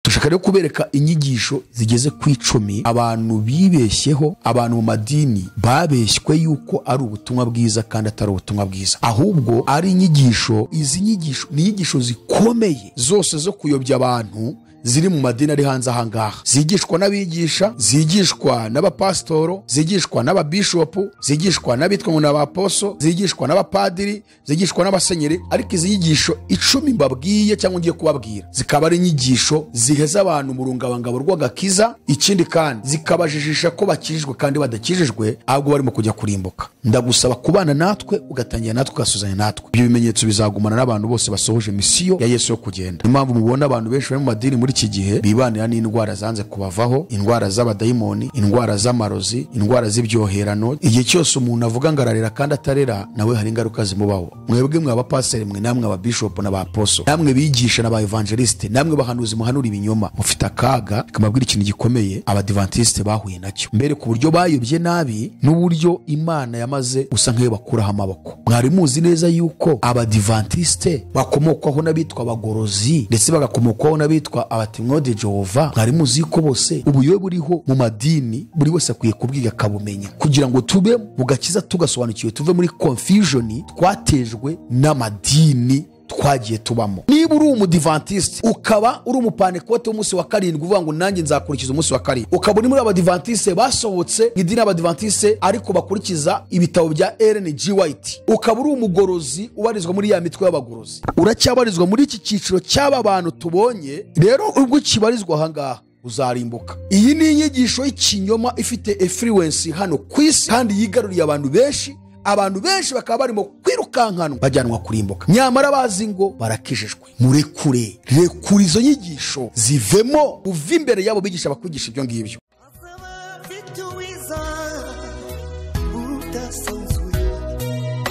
Dushaka rero kubereka inyigisho zigeze ku 10 abantu bibeshyeho, abantu mu madini babeshywe yuko ari ubutumwa bwiza kandi atari ubutumwa bwiza, ahubwo ari inyigisho. Izi nyigisho ni inyigisho zikomeye zose zo kuyobya abantu ziri mu madini ari hanze ahangaha, zigishwa n'abigisha, zigishwa n'abapasitoro, zigishwa n'ababishopu, zigishwa n'abitwa ngo ni abaposo, zigishwa n'abapadiri, zigishwa n'abasenyeri. Ariko izi nyigisho 10 mbabwiye cyangwa ngiye kubabwira zikaba ari inyigisho ziheza abantu mu rungabangabo rw'agakiza, ikindi kandi zikabajijisha ko bakijijwe kandi badakijijwe, ahubwo barimo kujya kurimbuka. Ndagusaba kubana natwe, ugatangira natwe, ugasuzanya natwe. Ibyo bimenyetso bizagumana n'abantu bose basohoje misiyo ya Yesu yo kugenda. Impamvu mubona abantu benshi bari mu madini muri iki gihe bibanira n'indwara zanze kubavaho, indwara z'abadayimoni, indwara z'amarozi, indwara z'ibyoherano. Igihe cyose umuntu avuga ngo ararera kandi atarera, nawe hari ingaruka zimubaho. Mwebwe mwe abapasiteri, mwe namwe ababishopu n'abaposo, namwe bigisha n'aba evangeliste, namwe bahanuzi muhanura ibinyoma, mufite akaga. Kamabwira ikintu gikomeye abadivantiste bahuye nacyo mbere, ku buryo bayobye nabi n'uburyo Imana yamaze gusa nk'iyo bakuraho amaboko. Mwari muzi neza yuko abadivantiste bakomokwaho n'abitwa abagorozi, ndetse bagakomokwaho n'abitwa abatemwa de Jehova. Mwari muzi yuko bose ubuyobe buriho mu madini buri wese akwiye kubwiga akabumenya, kugira ngo tube mu gakiza tugasobanukiwe, tuve muri confusion twatejwe n'amadini twagiye tubamo. Niba uri umudivantiste ukaba uri umupantekote w'umunsi wa 7 uvuga ngo nanjye nzakurikiza umunsi wa 7, ukaba uri muri abadivantiste basohotse mu idini y'abadivantiste ariko bakurikiza ibitabo bya Ellen G. White, ukaba uri umugorozi ubarizwa muri ya mitwe y'abagorozi, uracyabarizwa muri iki cyiciro cy'aba bantu tubonye. Rero ubwo ukibarizwa aha ngaha uzarimbuka. Iyi ni inyigisho y'ikinyoma ifite influence hano ku isi kandi yigaruriye abantu benshi. Abantu benshi bakaba barimo kwirukankanwa bajyanwa kurimbuka, nyamara bazi ngo barakijijwe. Murekure, rekura izo nyigisho zivemo, uve imbere yabo bigisha bakwigisha ibyo ngibyo.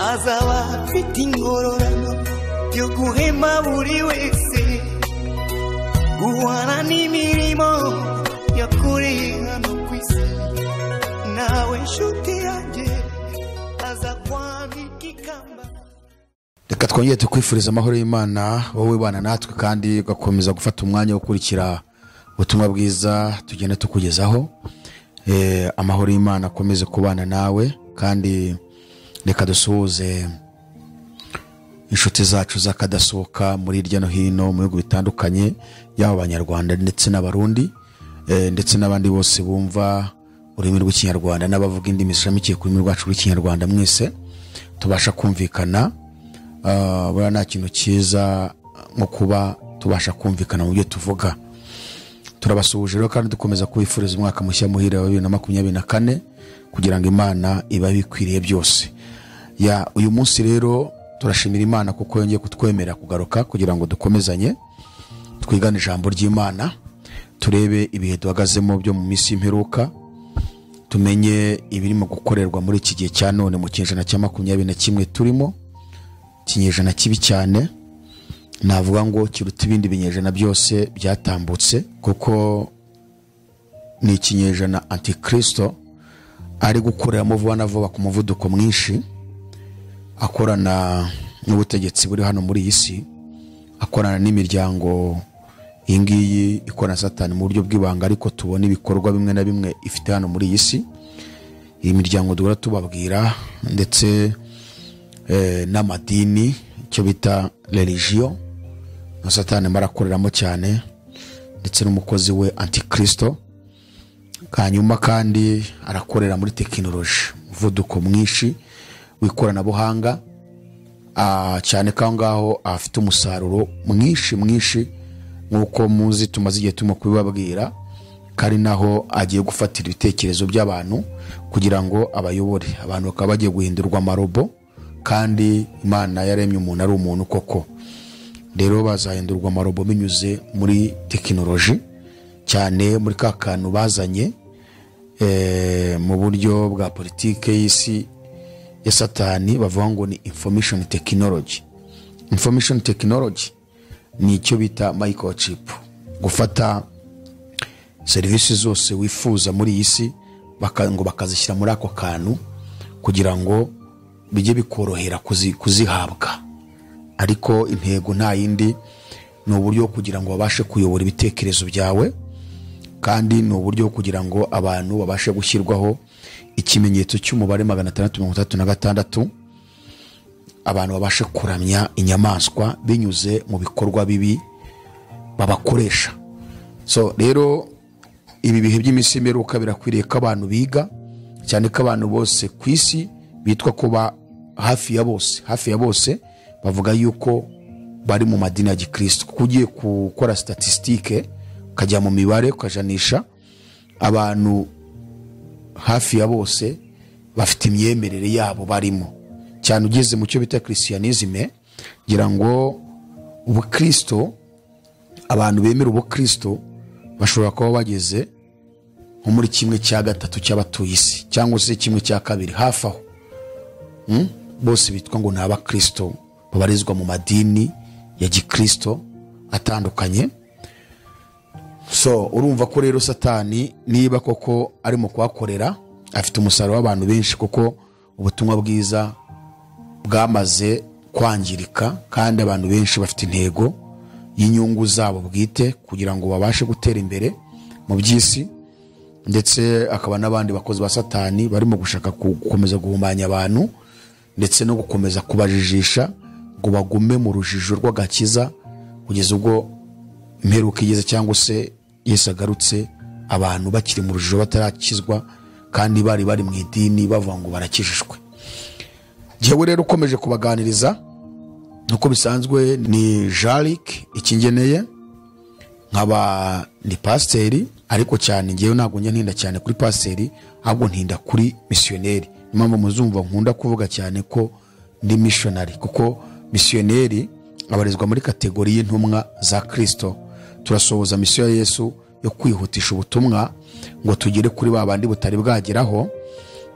Azaba afite ingororano yo guhema buri wese, guhana n'imirimo yakoreye hano ku isi. Nawe nshuti yanjye Reka twongere tukwifuriza amahoro y'Imana, wowe bana natwe kandi ugakomeza gufata umwanya wo gukurikira ubutumwa bwiza tugenda tukugezaho. Amahoro y'Imana akomeze kubana nawe, kandi reka dusuhuze inshuti zacu z'akadasohoka muri hirya no hino mu bihugu bitandukanye, yaba Abanyarwanda ndetse n'Abarundi, ndetse n'abandi bose bumva ururimi rw'Ikinyarwanda n'abavuga indimi zishamikiye ku rurimi rwacu rw'Ikinyarwanda, mwese tubasha kumvikana. Buriya nta kintu cyiza nko kuba tubasha kumvikana mu byo tuvuga. Turabasuhuje rero kandi dukomeza kubifuriza umwaka mushya muhire wa 2024, kugira ngo Imana iba bikwiriye byose. Ya uyu munsi rero turashimira Imana kuko yongeye kutwemera kugaruka kugira ngo dukomezanye twigane ijambo ry'Imana, turebe ibihe duhagazemo byo mu minsi y'imperuka, tumenye ibirimo gukorerwa muri iki gihe cya none mu kinyejana cya 21 turimo, ikinyejana kibi cyane, navuga ngo kiruta ibindi binyejana byose byatambutse, kuko ni ikinyejana Antikristo ari gukoreramo vuba na vuba ku muvuduko mwinshi, akorana n'ubutegetsi buri hano muri iyi si, akorana n'imiryango iyi ngiyi ikorana Satani mu buryo bw'ibanga, ariko tubona ibikorwa bimwe na bimwe ifite hano muri iyi si. Iyi miryango duhora tubabwira, ndetse n'amadini, icyo bita religion na Satani marakoreramo cyane, ndetse n'umukozi we Antikristo. Hanyuma kandi arakorera muri tekinoloji, umuvuduko mwinshi w'ikoranabuhanga, cyane ko ngaho afite umusaruro mwinshi mwinshi, nk'uko muzi tumaze igihe turimo kubibabwira, kandi naho agiye gufatira ibitekerezo by'abantu kugira ngo abayobore. Abantu bakaba bagiye guhindurwa amarobo, kandi Imana yaremye umuntu ari umuntu koko. Rero bazahindurwa amarobo binyuze muri tekinoloji, cyane muri ka kantu bazanye mu buryo bwa politike y'isi ya Satani, bavuga ngo ni information technology. Information technology ni icyo bita microchip, gufata serivisi zose wifuza muri iyi si ngo bakazishyira muri ako kantu kugira ngo bijye bikorohera kuzihabwa. Ariko intego nta yindi Ni uburyo kugira ngo babashe kuyobora ibitekerezo byawe, kandi ni uburyo kugira ngo abantu babashe gushyirwaho ikimenyetso cy'umubare 666, abantu babashe kuramya inyamaswa binyuze mu bikorwa bibi babakoresha. So rero ibi bihe by'iminsi y'imperuka birakwiriye ko abantu biga, cyane ko abantu bose ku isi bitwa kuba hafi ya bose bavuga yuko bari mu madini ya gikristo. Kuko ugiye gukora statistique ukajya mu mibare ukajanisha, abantu hafi ya bose bafite imyemerere yabo barimo. Cyane ugeze mu cyo bita christianisme, ngira ngo ubukristo, abantu bemera ubukristo bashobora kuba bageze nko muri 1/3 cy'abatuye isi, cyangwa se 1/2 hafi aho. Bose bitwa ngo ni abakristo babarizwa mu madini ya gikristo atandukanye. So urumva ko rero Satani niba koko arimo kuhakorera afite umusaruro w'abantu benshi, kuko ubutumwa bwiza bwamaze kwangirika, kandi abantu benshi bafite intego y'inyungu zabo bwite kugira ngo babashe gutera imbere mu by'isi, ndetse akaba n'abandi bakozi ba Satani barimo gushaka gukomeza guhumanya abantu ndetse no gukomeza kubajijisha ngo bagume mu rujijo rw'agakiza kugeza ubwo imperuka igeze, cyangwa se Yesu agarutse abantu bakiri mu rujijo batarakizwa, kandi bari mu idini bavuga ngo barakijijwe. Jyewe rero ukomeje kubaganiriza nuko bisanzwe ni Jaric Ikingeneye, nkaba ni pasiteri, ariko cyane ngewe ntabwo njya ntinda cyane kuri pasiteri, ahubwo ntinda kuri missionnaire. Impamvu muzumva nkunda kuvuga cyane ko ndi missionary, kuko missionnaire abarizwa muri kategori y'intumwa za Kristo. Turasohoza misiyo ya Yesu yo kwihutisha ubutumwa ngo tugere kuri ba bandi butari bwageraho.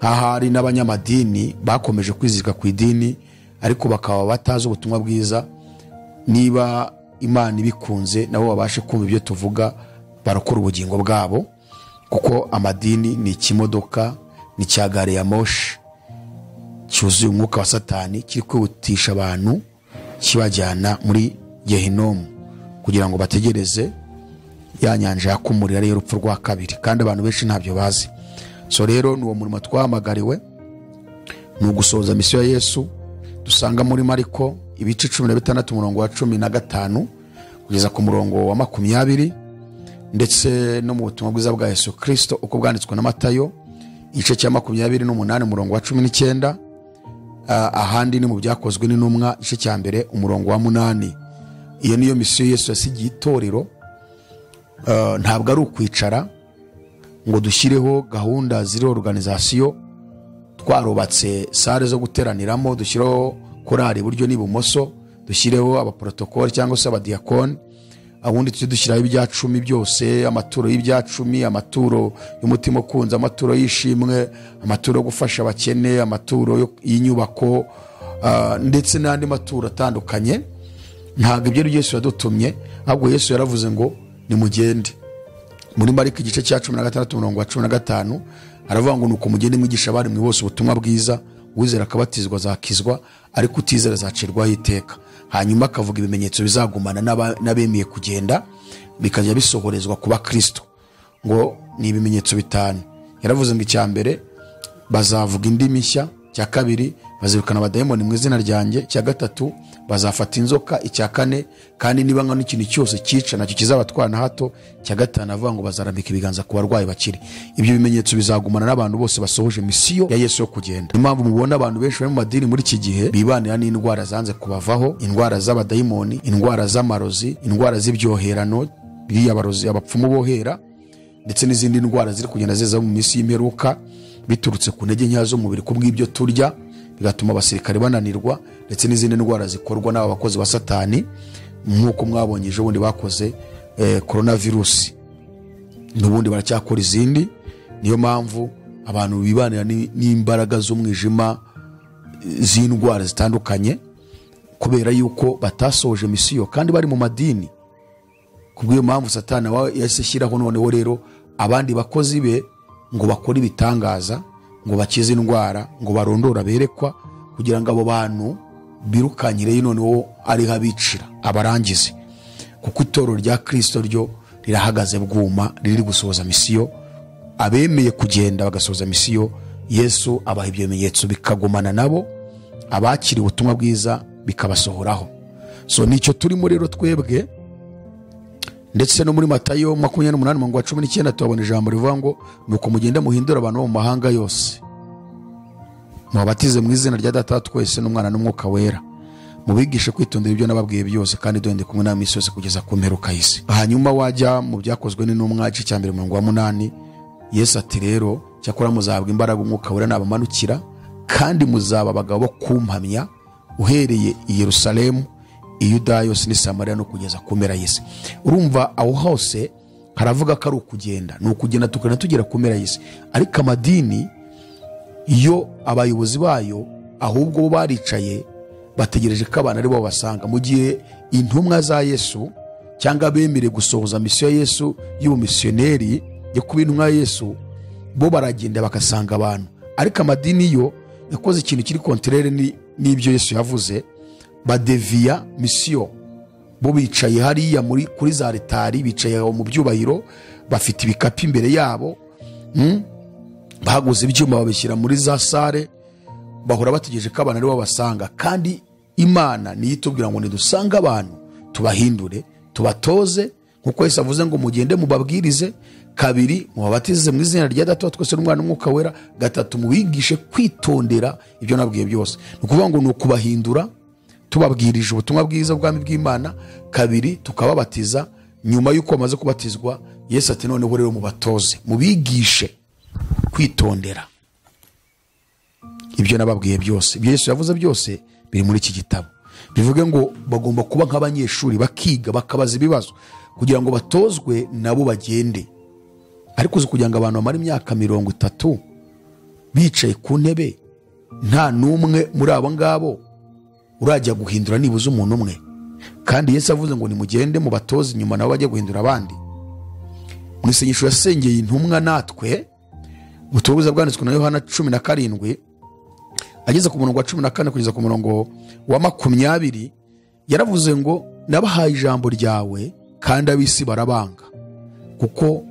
Ahari n'abanyamadini bakomeje kwizirika ku idini ariko bakaba batazi ubutumwa bwiza. Niba Imana ibikunze nabo babashe kumva ibyo tuvuga, barakora ubugingo bwabo, kuko amadini ni ikimodoka, ni cya gare ya moshi cyuzuye umwuka wa Satani, kiri kwihutisha abantu kibajyana muri Gehinomu kugira ngo bategereze ya nyanja yakumurira ari urupfu rwa kabiri, kandi abantu benshi ntabyo bazi. So rero ni uwo murimo twahamagariwe, ni ugusohoza misiyo ya Yesu dusanga muri Mariko ibice 16 umurongo wa 15 kugeza ku murongo wa 20, ndetse no mu butumwa bwiza bwa Yesu Kristo uko bwanditswe na Matayo igice cya 28 umurongo wa 19, ahandi ni mu byakozwe n'intumwa igice cya 1 umurongo wa 8. Iyo niyo misiyo Yesu yasigiye itorero. Ntabwo ari ukwicara ngo dushyireho gahunda ziri organisation, twarubatse sale zo guteraniramo, dushyireho korali iburyo n'ibumoso, dushyireho abaprotokoli cyangwa se abadiakoni, abundi tujye dushyiraho ibyacumi byose, amaturo y'ibyacumi, amaturo y'umutima ukunze, amaturo y'ishimwe, amaturo yo gufasha abakene, amaturo y'inyubako, ndetse n'andi maturo atandukanye. Ntabwo ibyo Yesu yadutumye, ahubwo Yesu yaravuze ngo nimugende. Muri Mariko igice cya 16 umurongo wa 15 aravuga ngo nuko mugende mwigisha abari mwe bose ubutumwa bwiza, uwizera akabatizwa azakizwa, ariko utizera azacirwaho iteka. Hanyuma akavuga ibimenyetso bizagumana n'abemeye kugenda bikajya bisohorezwa kuba Kristo, ngo ni ibimenyetso 5. Yaravuze ngo icya mbere bazavuga indimi nshya, icya kabiri bazirukana abadayimoni mu izina ryanjye, icya gatatu bazafata inzoka, icya kane kandi niba nka n'ikintu cyose cyica nacyo kizabatwara na hato, icya gatanu avuga ngo bazarambika ibiganza ku barwayi bakire. Ibyo bimenyetso bizagumana n'abantu bose basohoje misiyo ya Yesu yo kugenda. Impamvu mubona abantu benshi bari mu madini muri iki gihe bibanira n'indwara zanze kubavaho, indwara z'abadayimoni, indwara z'amarozi, indwara z'ibyoherano, biriya barozi abapfumu bohera, ndetse n'izindi ndwara ziri kugenda ziza mu minsi y'imperuka biturutse ku ntege nkeya z'umubiri kubw'ibyo turya, bigatuma abasirikare bananirwa, ndetse n'izindi ndwara zikorwa n'aba bakozi ba Satani nk'uko mwabonye ejo bundi bakoze coronavirus, n'ubundi baracyakora izindi. Niyo mpamvu abantu bibanira n'imbaraga z'umwijima z'indwara zitandukanye, kubera yuko batasoje misiyo kandi bari mu madini. Kubw'iyo mpamvu Satani yahise ashyiraho noneho rero abandi bakozi be ngo bakore ibitangaza, ngo bakize indwara, ngo barondora berekwa, kugira ngo abo bantu birukanyire noneho ari habicira abarangize. Kuko itorero rya Kristo ryo rirahagaze bwuma, riri gusohoza misiyo. Abemeye kugenda bagasohoza misiyo, Yesu abaha ibyo bimenyetso bikagumana nabo, abakiriye ubutumwa bwiza bikabasohoraho. So nicyo turimo rero twebwe. Ndetse no muri Matayo 28:19 tuhabona ijambo rivuga ngo nuko mugende muhindura abantu bo mu mahanga yose, mubabatize mu izina rya Data twese n'Umwana n'Umwuka Wera, mubigishe kwitondera ibyo nababwiye byose, kandi duhende kumwe namwe isi yose kugeza ku mperuka y'isi. Hanyuma wajya mu Byakozwe n'Intumwa igice cya 1 umurongo wa 8, Yesu ati rero cyakora muzahabwa imbaraga Umwuka Wera nabamanukira, kandi muzaba abagabo bo kumpamya uhereye i Yerusalemu, i Yudaya yose n'i Samariya no kugeza ku mpera y'isi. Urumva aho hose haravuga ko ari ukugenda, ni ukugenda tukagenda tugera ku mpera y'isi. Ariko amadini iyo abayobozi bayo ahubwo bo baricaye bategereje ko abantu ari bo basanga, mu gihe intumwa za Yesu cyangwa abemerewe gusohoza misiyo ya Yesu y'ubumisiyoneri yo kuba intumwa ya Yesu, bo baragenda bagasanga abantu. Ariko amadini yo yakoze ikintu kiri kontrere n'ibyo Yesu yavuze, badeviya misiyo. Bo bicaye hariya kuri za ritari, bicaye mu byubahiro, bafite ibikapu imbere yabo, baguze ibyuma babishyira muri za sare, bahora bategereje ko abantu ari bo basanga. Kandi Imana niyo itubwira ngo nidusanga abantu tubahindure, tubatoze, nkuko Yesu avuze ngo mugende mubabwirize, kabiri mubabatize mu izina rya Data twese n'Umwana n'Umwuka Wera, gatatu mubigishe kwitondera ibyo nabwiye byose. Ni ukuvuga ngo ni ukubahindura tubabwirije ubutumwa bwiza bw'ubwami bw'Imana, kabiri tukababatiza. Nyuma y'uko bamaze kubatizwa, Yesu ati noneho rero mubatoze, mubigishe kwitondera ibyo nababwiye byose. Ibyo Yesu yavuze byose biri muri iki gitabo. Bivuge ngo bagomba kuba nk'abanyeshuri, bakiga, bakabaza ibibazo kugira ngo batozwe nabo bagende. Ariko uzi kugira ngo abantu bamare imyaka 30 bicaye ku ntebe, nta n'umwe muri abo ngabo urajya guhindura nibuze umuntu umwe. Kandi Yesu avuze ngo nimugende mubatoze, inyuma nabo bajye guhindura abandi. Mu isengesho yasengeye intumwa natwe, ubutumwa bwiza bwanditswe na Yohana 17, ageze ku murongo wa 14 kugeza ku murongo wa 20, yaravuze ngo nabahaye ijambo ryawe kandi ab'isi barabanga, kuko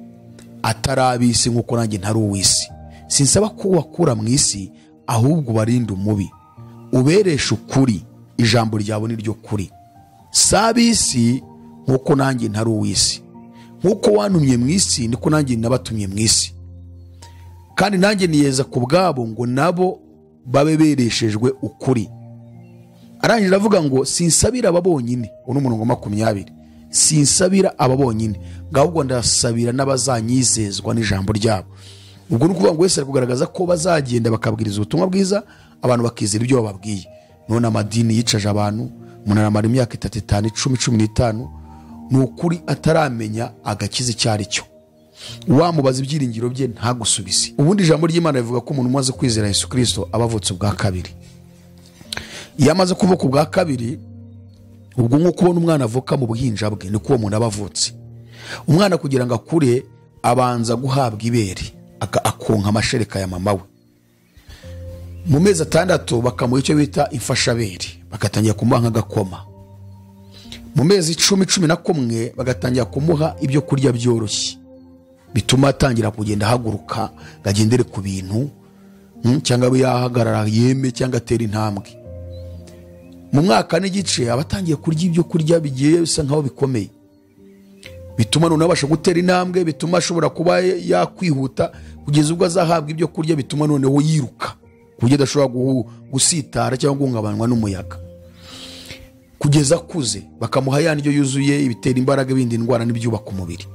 atari ab'isi nk'uko nanjye ntari uw'isi. Sinsaba ko ubakura mu isi, ahubwo ubarinde umubi, ubereshe ukuri, ijambo ryawe ni ryo kuri. Si ab'isi nk'uko nanjye ntari uw'isi, nk'uko wantumye mu isi niko nanjye nabatumye mu isi, kandi nanjye niyeza ku bwabo ngo nabo babe bereshejwe ukuri. Arangije avuga ngo sinsabira aba bonyine, uno murongo 20, sinsabira aba bonyine, ahubwo ndasabira n'abazanyizezwa n'ijambo ryabo. Ubwo ni ukuvuga ngo Yesu ari kugaragaza ko bazagenda bakabwiriza ubutumwa bwiza, abantu bakizera ibyo bababwiye. None amadini yicaje abantu, umuntu aramara imyaka 3, 5, 10, 15, ni ukuri ataramenya agakiza icyo ari cyo. Wamubaza ibyiringiro bye ntagusubize. Ubundi ijambo ry'Imana rivuga ko umuntu umaze kwizera Yesu Kristo aba avutse ubwa kabiri. Iyo amaze kuvuka ubwa kabiri, ubwo nko kubona umwana avuka mu buhinja bwe, niko uwo muntu aba avutse. Umwana kugira ngo akure abanza guhabwa ibere, akonka amashereka ya mama we. Mu mezi 6 bakamuha icyo bita imfashabere, bagatangira kumuha nk'agakoma. Mu mezi 10, 11 bagatangira kumuha ibyo kurya byoroshye, bituma atangira kugenda ahaguruka, agendere ku bintu, cyangwa abe yahagarara yeme cyangwa atera intambwe. Mu mwaka n'igice aba atangiye kurya ibyo kurya bigiye bisa nkaho bikomeye, bituma noneho abasha gutera intambwe, bituma ashobora kuba yakwihuta kugeza ubwo azahabwa ibyo kurya bituma noneho yiruka, ku buryo adashobora gusitara cyangwa guhungabanywa n'umuyaga. Kugeza akuze bakamuha ya ndyo yuzuye, ibitera imbaraga, ibindi indwara n'ibyubaka umubiri.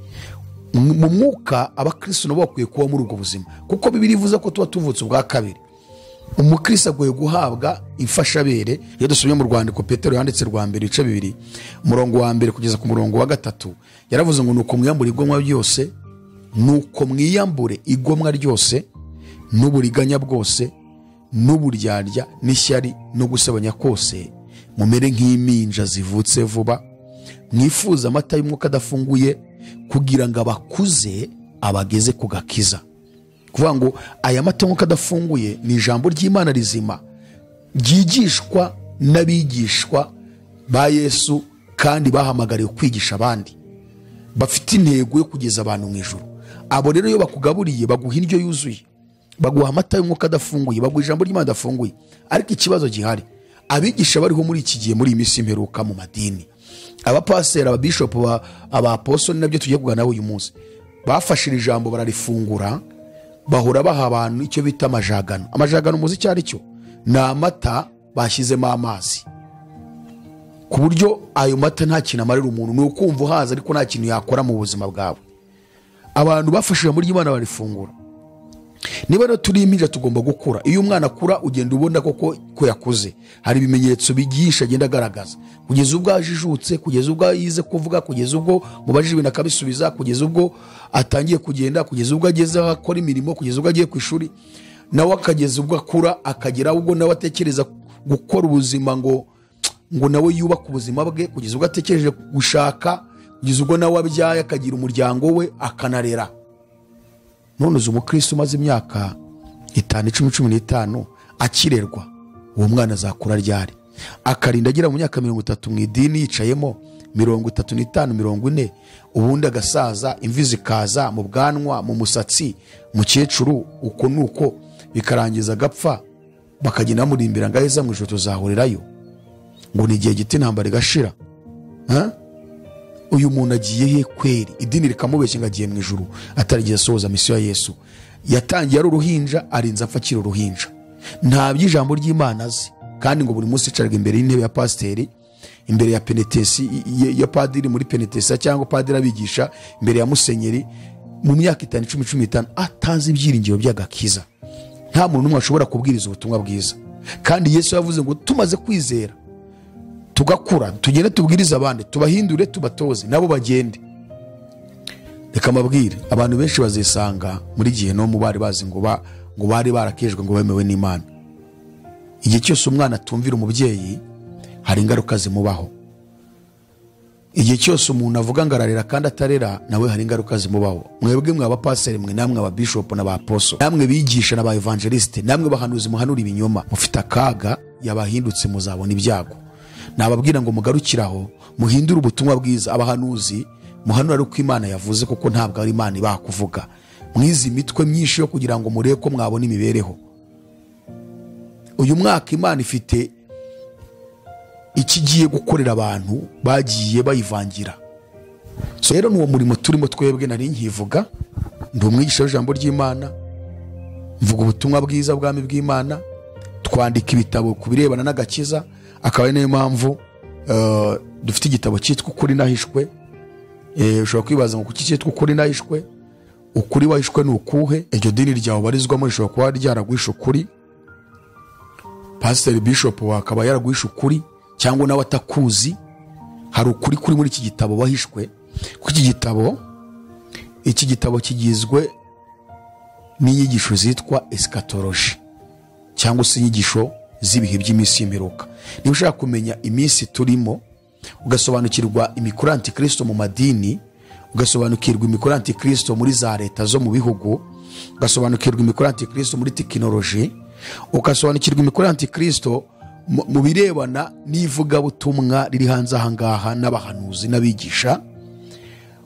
Mu mwuka abakristo nabo bakwiye kuba muri ubwo buzima, kuko Bibiliya ivuze ko tuba tuvutse ubwa kabiri. Umukristo agoye guhabwa imfashabere. Iyo dusomye mu rwandiko Petero yanditse rwa mbere ibice 2, umurongo wa 1 kugeza ku murongo wa 3, yaravuze ngo nuko mwiyambure igomwa byose, nuko mwiyambure igomwa ryose n'uburiganya bwose n'uburyarya n'ishyari no gusebanya kose, mumere nk'impinja zivutse vuba, mwifuza amata y'umwuka adafunguye, kugira ngo abakuze abageze ku gakiza. Kuvuga ngo aya mata y'umwuka adafunguye ni ijambo ry'Imana rizima ryigishwa n'abigishwa ba Yesu kandi bahamagariwe kwigisha abandi, bafite intego yo kugeza abantu mu ijuru. Abo rero iyo bakugaburiye baguha indyo yuzuye, baguha amata y'umwuka adafunguye, baguha ijambo ry'Imana adafunguye. Ariko ikibazo gihari, abigisha bariho muri iki gihe, muri iyi minsi imperuka mu madini, abapasiteri, ababishopu, abaposoni, nabyo tugiye kuganiraho uyu munsi, bafashe iri jambo bararifungura, bahora baha abantu icyo bita amajagano. Amajagano muzi icyo ari cyo? Ni amata bashyizemo amazi, ku buryo ayo mata nta kintu amarira umuntu, ni ukumva uhaza ariko nta kintu yakora mu buzima bwawe. Abantu bafashe ijambo ry'Imana barifungura. Niba rero turi impinja tugomba gukura. Iyo umwana akura ugenda ubona koko ko yakuze, hari ibimenyetso byinshi agenda agaragaza, kugeza ubwo ajijutse, kugeza ubwo yize kuvuga, kugeza ubwo mubajije ibintu akabisubiza, kugeza ubwo atangiye kugenda, kugeza ubwo ageze aho akora imirimo, kugeza ubwo agiye ku ishuri, nawe akageza ubwo akura, akagera ubwo nawe atekereza gukora ubuzima ngo nawe yubake ubuzima bwe, kugeza ubwo atekereje gushaka, kugeza ubwo nawe abyaye akagira umuryango we akanarera. None uzi umukristo umaze imyaka 5, 10, 15 akirerwa, uwo mwana azakura ryari? Akarinda agera mu myaka 30 mu idini yicayemo, 35, 40, ubundi agasaza, imvi zikaza mu bwanwa, mu musatsi, mukecuru uko nuko bikarangiza agapfa, bakagenda bamurimbira ngo aheza mu ijuru tuzahurirayo, ngo ni igihe gito intambara igashira. Uyu muntu agiye he kweri? Idini rikamubeshya ngo agiye mu ijuru, atarigeze asohoza misiyo ya Yesu. Yatangiye ari uruhinja, arinze apfa akiri uruhinja, nta by'ijambo ry'Imana azi, kandi ngo buri munsi yicarwa imbere y'intebe ya pasiteri, imbere ya penetesi ya padiri muri penetesi, cyangwa padiri abigisha, imbere ya musenyeri, mu myaka 5, 10, 15 atazi ibyiringiro by'agakiza. Nta muntu n'umwe ashobora kubwiriza ubutumwa bwiza. Kandi Yesu yavuze ngo tumaze kwizera tugakura, tugende tubwirize abandi, tubahindure, tubatoze, nabo bagende. Reka mabwire, abantu benshi bazisanga muri gihe no mu bari bazi ngo bari barakejwe ngo bemewe n'Imana. Igihe cyose umwana atumvira umubyeyi hari ingaruka zimubaho. Igihe cyose umuntu avuga ngo ararera kandi atarera, nawe hari ingaruka zimubaho. Mwebwe mwe abapasiteri, mwe namwe ababishopu n'abaposo, namwe bigisha n'aba evangeliste, namwe bahanuzi muhanura ibinyoma, mufite akaga, yabahindutse muzabona ibyago. Nababwira ngo mugarukiraho, muhindure ubutumwa bwiza. Abahanuzi muhanura ari uko Imana yavuze, kuko ntabwo ari Imana ibakuvuga. Mwizi imitwe myinshi yo kugira ngo murebe ko mwabona imibereho. Uyu mwaka Imana ifite ikigiye gukorera abantu bagiye bayivangira. So rero n'uwo murimo turimo twebwe, nari nkivuga, ndi umwigisha w'ijambo ry'Imana, mvuga ubutumwa bwiza bwami bw'Imana, twandika ibitabo ku birebana n'agakiza, akaba ari nayo mpamvu dufite igitabo cyitwa Ukuri Nahishwe. Ushobora kwibaza ngo kuki cyitwa Ukuri Nahishwe? Ukuri wahishwe ni ukuhe? Iryo dini ryawe barizwamo rishobora kuba ryaragwishe ukuri, pasiteri bishop akaba yaragwishe ukuri, cyangwa nawe atakuzi. Hari ukuri kuri muri iki gitabo wahishwe. Kuko iki gitabo kigizwe n'inyigisho zitwa eschatology, cyangwa se inyigisho z'ibihe by'iminsi y'imperuka. Niba ushaka kumenya iminsi turimo, ugasobanukirwa imikoro antikristo mu madini, ugasobanukirwa imikoro antikristo muri za leta zo mu bihugu, ugasobanukirwa imikoro antikristo muri tekinoloji, ugasobanukirwa imikoro antikristo mu birebana n'ivugabutumwa riri hanze aha ngaha n'abahanuzi n'abigisha,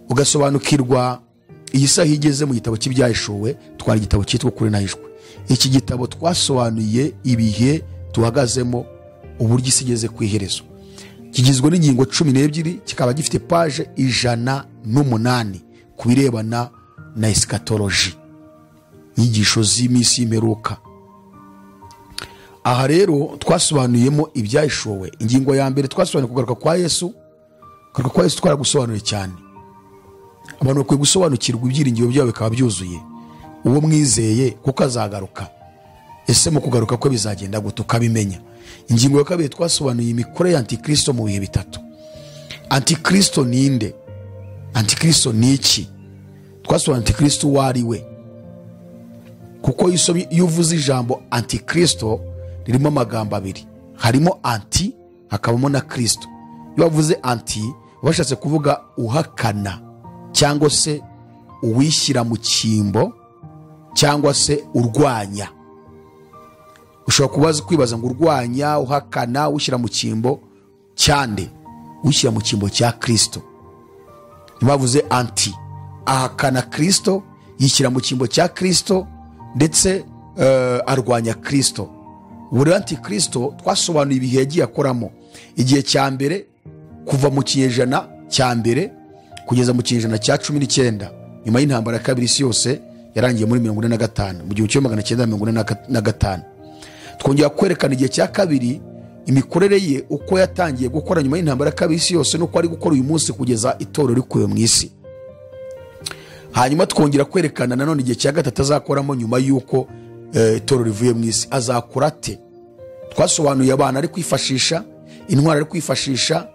ugasobanukirwa iyi saha igeze mu gitabo cy'Ibyahishuwe. Twari igitabo cyitwa Ukuri Nahishwe. Iki gitabo twasobanuye ibihe tuhagazemo, uburyo isi igeze ku iherezo. Kigizwe n'ingingo 12, kikaba gifite page 108 ku birebana na eschatology, inyigisho z'iminsi y'imperuka. Aha rero twasobanuyemo ibyahishuwe. Ingingo ya mbere twasobanuye kugaruka kwa Yesu. Kugaruka kwa Yesu twaragusobanuye cyane. Abantu bakwiye gusobanukirwa ibyiringiro byabo bikaba byuzuye, uwo mwizeye kuko azagaruka. Ese mu kugaruka kwe bizagenda gute? Ukabimenya. Ingingo ya kabiri twasobanuye imikorere ya antikristo mu bihe bitatu. Antikristo ninde? Antikristo ni iki? Twasobanuye antikristo uwo ari we, kuko iyo uvuze ijambo antikristo ririmo amagambo abiri, harimo anti hakabamo na kristo. Iyo bavuze anti bashatse kuvuga uhakana, cyangwa se uwishyira mu cyimbo, cyangwa se urwanya. Ushobora kubaza kwibaza ngo urwanya, uhakana, ushyira mu cyimbo cyande? Wishyira mu cyimbo cya Kristo. Ntibavuze anti, ahakana Kristo, yishyira mu cyimbo cya Kristo, ndetse arwanya Kristo. Buri antikristo twasobanuye ibihe yagiye akoramo. Igihe cya mbere kuva mu kinyejana cya mbere kugeza mu kinyejana cya 19, nyuma y'intambara ya kabiri isi yose yarangiye muri 45, mu 1945. Twongera kwerekana igihe cya kabiri imikorere ye uko yatangiye gukora nyuma y'intambara ya kabiri isi yose n'uko ari gukora uyu munsi kugeza itorero rikuwe mu isi. Hanyuma twongera kwerekana nanone igihe cya gatatu azakoramo nyuma y'uko itorero rivuye mu isi. Azakora ate? Twasobanuye abantu ari kwifashisha, intwaro ari kwifashisha,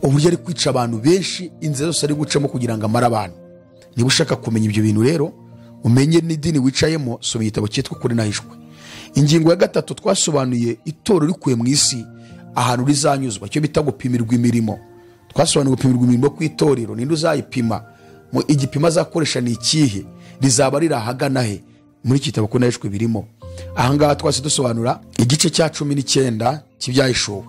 uburyo ari kwica abantu benshi, inzira zose ari gucamo kugira ngo amare abantu. Niba ushaka kumenya ibyo bintu rero, umenye n'idini wicayemo, soma igitabo cyitwa Ukuri Nahishwe. Ingingo ya gatatu twasobanuye itorero rikuye mu isi ahantu rizanyuzwa, icyo bita gupimirwa imirimo. Twasobanuye gupimirwa imirimo kw'itorero, ninde uzayipima, mu igipimo azakoresha ni ikihe, rizaba riri ahagana he. Muri iki gitabo Ukuri Nahishwe birimo. Aha ngaha twase dusobanura igice cya 19 cy'ibyahishuwe.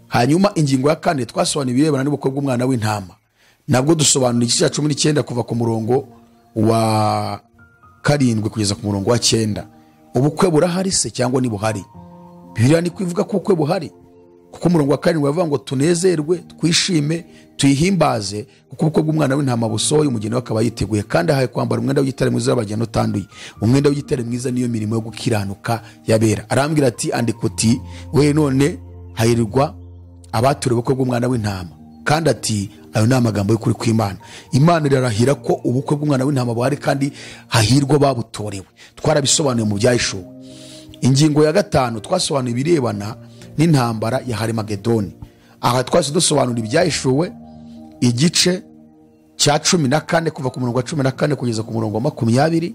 Hanyuma ingingo ya kane twasobanuye ibirebana n'ubukwe bw'umwana w'intama. Nabwo dusobanura igice cya 19 kuva ku murongo wa 7 kugeza ku murongo wa 9. Ubukwe burahari se cyangwa ntibuhari? Bibiliya ni kwivuga ko ubukwe buhari, kuko umurongo wa 7 bavuga ngo tunezerwe, twishime, tuyihimbaze, kuko ubukwe bw'umwana w'intama busohoye, umugeni we akaba yiteguye, kandi ahaye kwambara umwenda w'igitare mwiza w'abageni utanduye. Umwenda w'igitare mwiza niyo mirimo yo gukiranuka yabera. Arambwira ati andika uti we none hahirwa abaturiwe ubukwe bw'umwana w'intama. Kandi ati ayo ni amagambo y'ukuri kw'Imana. Imana irarahira ko ubukwe bw'umwana w'intama buhari kandi hahirwa babutorewe. Twarabisobanuye mu byahishuwe. Ingingo ya gatanu twasobanuye ibirebana n'intambara ya Harimagedoni. Aha twase dusobanura ibyahishuwe igice cya 14 kuva ku murongo wa 14 kugeza ku murongo wa 20.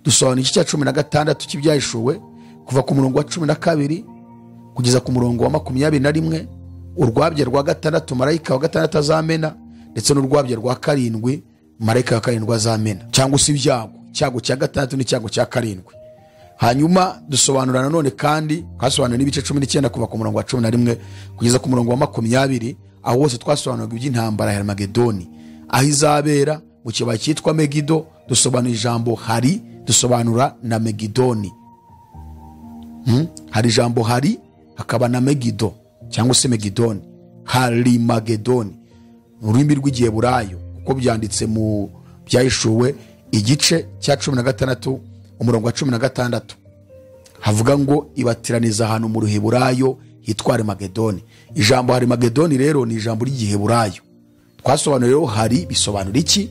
Dusobanura igice cya 16 cy'ibyahishuwe kuva ku murongo wa 12 kugeza ku murongo wa 21. Urwabya rwa gatandatu marayika wa gatandatu azamena, ndetse n'urwabya rwa karindwi marayika wa karindwi azamena, cyangwa se ibyago, icyago cya gatandatu n'icyago cya karindwi. Hanyuma dusobanura nanone kandi twasobanura n'ibice 19 kuva ku murongo wa 11 kugeza ku murongo wa 20, aho hose twasobanuraga iby'intambara ya Harimagedoni, aho izabera mu kibaya cyitwa Megido. Dusobanura ijambo hari, dusobanura na Megidoni. Hari ijambo hari hakaba na Megido cyangwa se Megidoni, Harimagedoni mu rurimi rw'Igiheburayo, kuko byanditse mu byahishuwe igice cya 16 umurongo wa 16, havuga ngo ibatiraniza ahantu mu Ruheburayo hitwa Harimagedoni. Ijambo Harimagedoni rero ni ijambo ry'Igiheburayo. Twasobanuye rero hari bisobanura iki,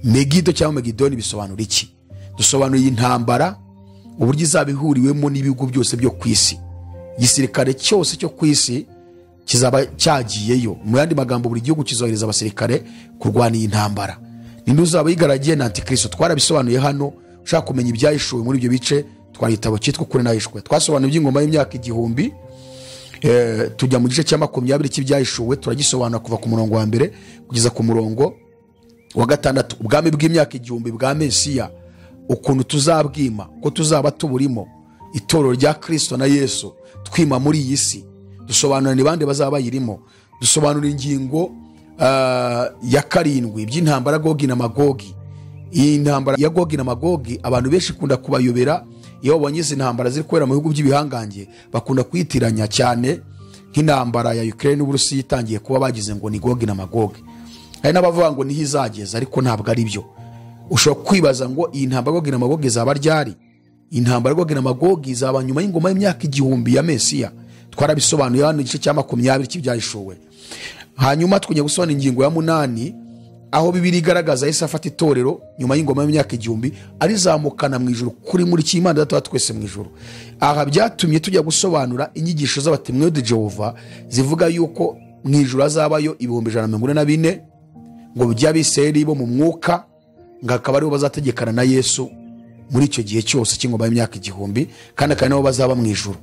Megido cyangwa Megidoni bisobanura iki. Dusobanuye intambara uburyo izaba ihuriwemo n'ibihugu byose byo ku isi. Igisirikare cyose cyo ku isi kizaba cyagiyeyo. Mu yandi magambo, buri gihugu kizohereza abasirikare kurwana iyi ntambara. Ninde uzaba yigaragiye? Na Antikristo. Twarabisobanuye hano. Ushaka kumenya ibyahishuwe muri ibyo bice, twari igitabo cyitwa Ukuri Nahishwe. Twasobanuye iby'ingoma y'imyaka 1000, tujya mu gice cya 20 cy'ibyahishuwe, turagisobanura kuva ku murongo wa mbere kugeza ku murongo wa 6. Ubwami bw'imyaka 1000 bwa Mesiya, ukuntu tuzabwima, ko tuzaba tuburimo, itorero rya Kristo na Yesu twima muri iyi si. Dusobanura ni bande bazaba bayirimo. Dusobanura ingingo ya 7 iby'intambara Gogi na Magogi. Iyi ntambara ya Gogi na Magogi abantu benshi kunda kubayobera. Iyo babonye izi ntambara ziri kubera mu bihugu by'ibihangange bakunda kwitiranya cyane nk'intambara ya Ukraine n'Uburusiya itangiye kuba, bagize ngo ni Gogi na Magogi. Hari n'abavuga ngo niho izageza, ariko ntabwo ari byo. Ushobora kwibaza ngo iyi ntambara Gogi na Magogi izaba ryari? Intambara Gogi na Magogi izaba nyuma y'ingoma y'imyaka 1000 ya Mesiya. Twarabisobanuye hano igice cya 20 cy'ibyahishuwe. Hanyuma twongeye gusobanura ingingo ya 8, aho Bibiliya igaragaza Yesu afata itorero nyuma y'ingoma y'imyaka 1000 arizamukana mu ijuru kuri muri cy'Imana Data wa twese mu ijuru. Aha byatumye tujya gusobanura inyigisho z'abatemwe de Jehova zivuga yuko mu ijuru hazabayo 144,000 ngo by'abiseri bo mu mwuka, ngo akaba aribo bazategekana na Yesu muri icyo gihe cyose cy'ingoma y'imyaka 1000, kandi akaba nabo bazaba mu ijuru.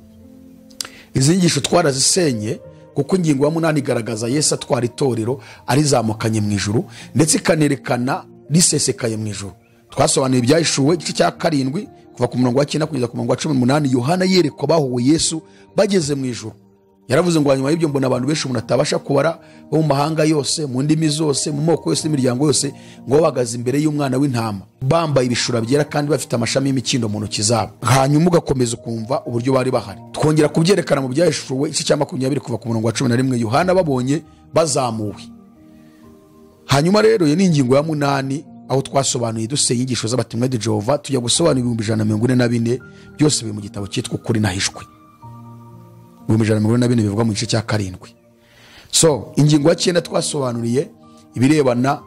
Izi nyigisho twarazisenye, kuko ingingo ya 8 igaragaza Yesu atwara itorero arizamukanye mu ijuru, ndetse ikanerekana risesekaye mu ijuru. Twasobanuye ibyahishuwe igice cya 7 kuva ku murongo wa 9 kugeza ku murongo wa 18, Yohana yerekwa bahuwe Yesu bageze mu ijuru. Yaravuze ngo hanyuma y'ibyo mbona abantu benshi umuntu atabasha kubara, bo mu mahanga yose, mu ndimi zose, mu moko yose n'imiryango yose, ngo bahagaze imbere y'umwana w'intama bambaye ibishura byera kandi bafite amashami y'imikindo mu ntoki zabo. Hanyuma ugakomeza ukumva uburyo bari bahari. Twongera kubyerekana mu Byahishuwe igice cya 20 kuva ku murongo wa 11, Yohana babonye bazamuwe. Hanyuma rero iyo ni ingingo ya 8, aho twasobanuye dusenya inyigisho z'abatumwa de Jehova, tujya gusobanura 144,000 byose biri mu gitabo cyitwa Ukuri Nahishwe. 144,000 bivugwa mu gice cya 7. So ingingo ya 9 twasobanuriye ibirebana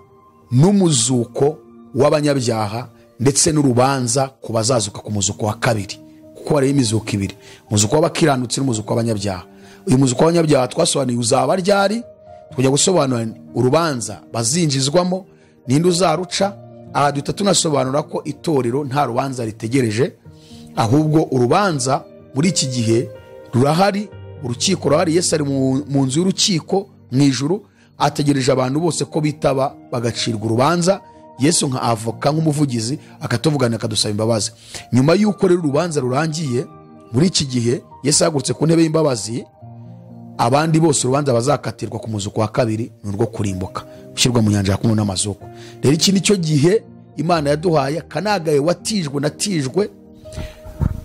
n'umuzuko w'abanyabyaha ndetse n'urubanza ku bazazuka ku muzuko wa kabiri, kuko hari imizuko ibiri, umuzuko w'abakiranutsi n'umuzuko w'abanyabyaha. Uyu muzuko w'abanyabyaha twasobanuye uzaba ryari, tujya gusobanura urubanza bazinjizwamo, ninde uzaruca. Aha duhita tunasobanura ko itorero nta rubanza ritegereje, ahubwo urubanza muri iki gihe rurahari, urukiko rurahari. Yesu ari mu nzu y'urukiko mu ijuru, ategereje abantu bose ko bitaba bagacirwa urubanza. Yesu nka avoka, nk'umuvugizi, akatuvugana akadusaba imbabazi. Nyuma y'uko rero urubanza rurangiye muri iki gihe, Yesu ahagurutse ku ntebe y'imbabazi, abandi bose urubanza bazakatirwa ku muzuko wa kabiri ni urwo kurimbuka, gushyirwa mu nyanja ya n'amazuko. Rero iki nicyo gihe Imana yaduhaye, kanagaye watijwe natijwe,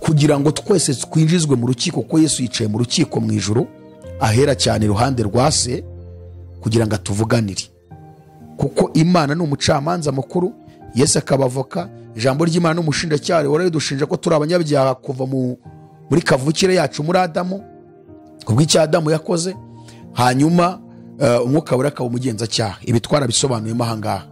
kugira ngo twese twinjizwe mu rukiko, kuko Yesu yicaye mu rukiko mu ijuru ahera cyane iruhande rwa se, kugira ngo atuvuganire. Kuko Imana ni umucamanza mukuru, Yesu akaba avoka, ijambo ry'Imana ni umushinjacyaha waradushinja ko turi abanyabyaha kuva muri kavukire yacu muri Adamu, kubw'icyo Adamu yakoze. Hanyuma umwuka wera akaba umugenzacyaha. Ibi twarabisobanuyemo aha ngaha.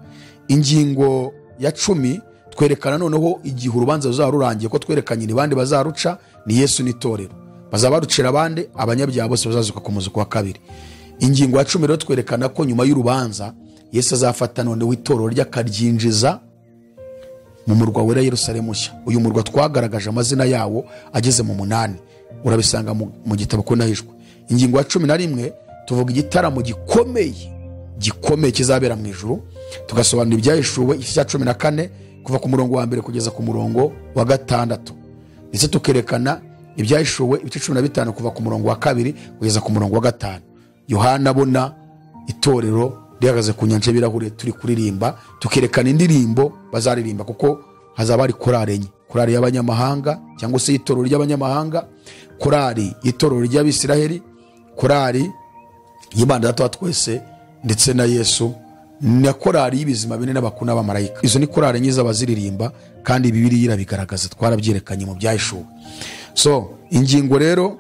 Ingingo ya 10 twerekana noneho igihe urubanza ruzaba rurangiye, ko twerekanye ni bande bazaruca, ni Yesu n'itorero. Bazaba barucira abandi, abanyabyaha bose bazazuka ku muzuko wa kabiri. Ingingo ya 10 rero twerekana ko nyuma y'urubanza Yesu azafata noneho itorero ry'akaryinjiza mu murwa wera Yerusalemu nshya. Uyu murwa twagaragaje amazina yawo ageze mu 8, urabisanga mu gitabo ko nahishwe. Ingingo ya 11 tuvuga igitaramo gikomeye kizabera mu ijuru, tugasobanura Ibyahishuwe igice cya 14 kuva ku murongo wa 1 kugeza ku murongo wa 6, ndetse tukerekana Ibyahishuwe ibice 15 kuva ku murongo wa 2 kugeza ku murongo wa 5. Yohana abona itorero rihagaze ku nyanja y'ibirahure turi kuririmba, tukerekana indirimbo bazaririmba, kuko hazaba hari korali enye: korali y'abanyamahanga cyangwa se itorero ry'abanyamahanga, korali y'itorero ry'Abisiraheli, korali y'Imana Data wa twese ndetse na Yesu, na korali y'ibizima bine n'abakuru n'abamarayika. Izo ni korali enye z'abaziririmba, kandi Bibiliya irabigaragaza, twarabyerekanye mu Byahishuwe. So ingingo rero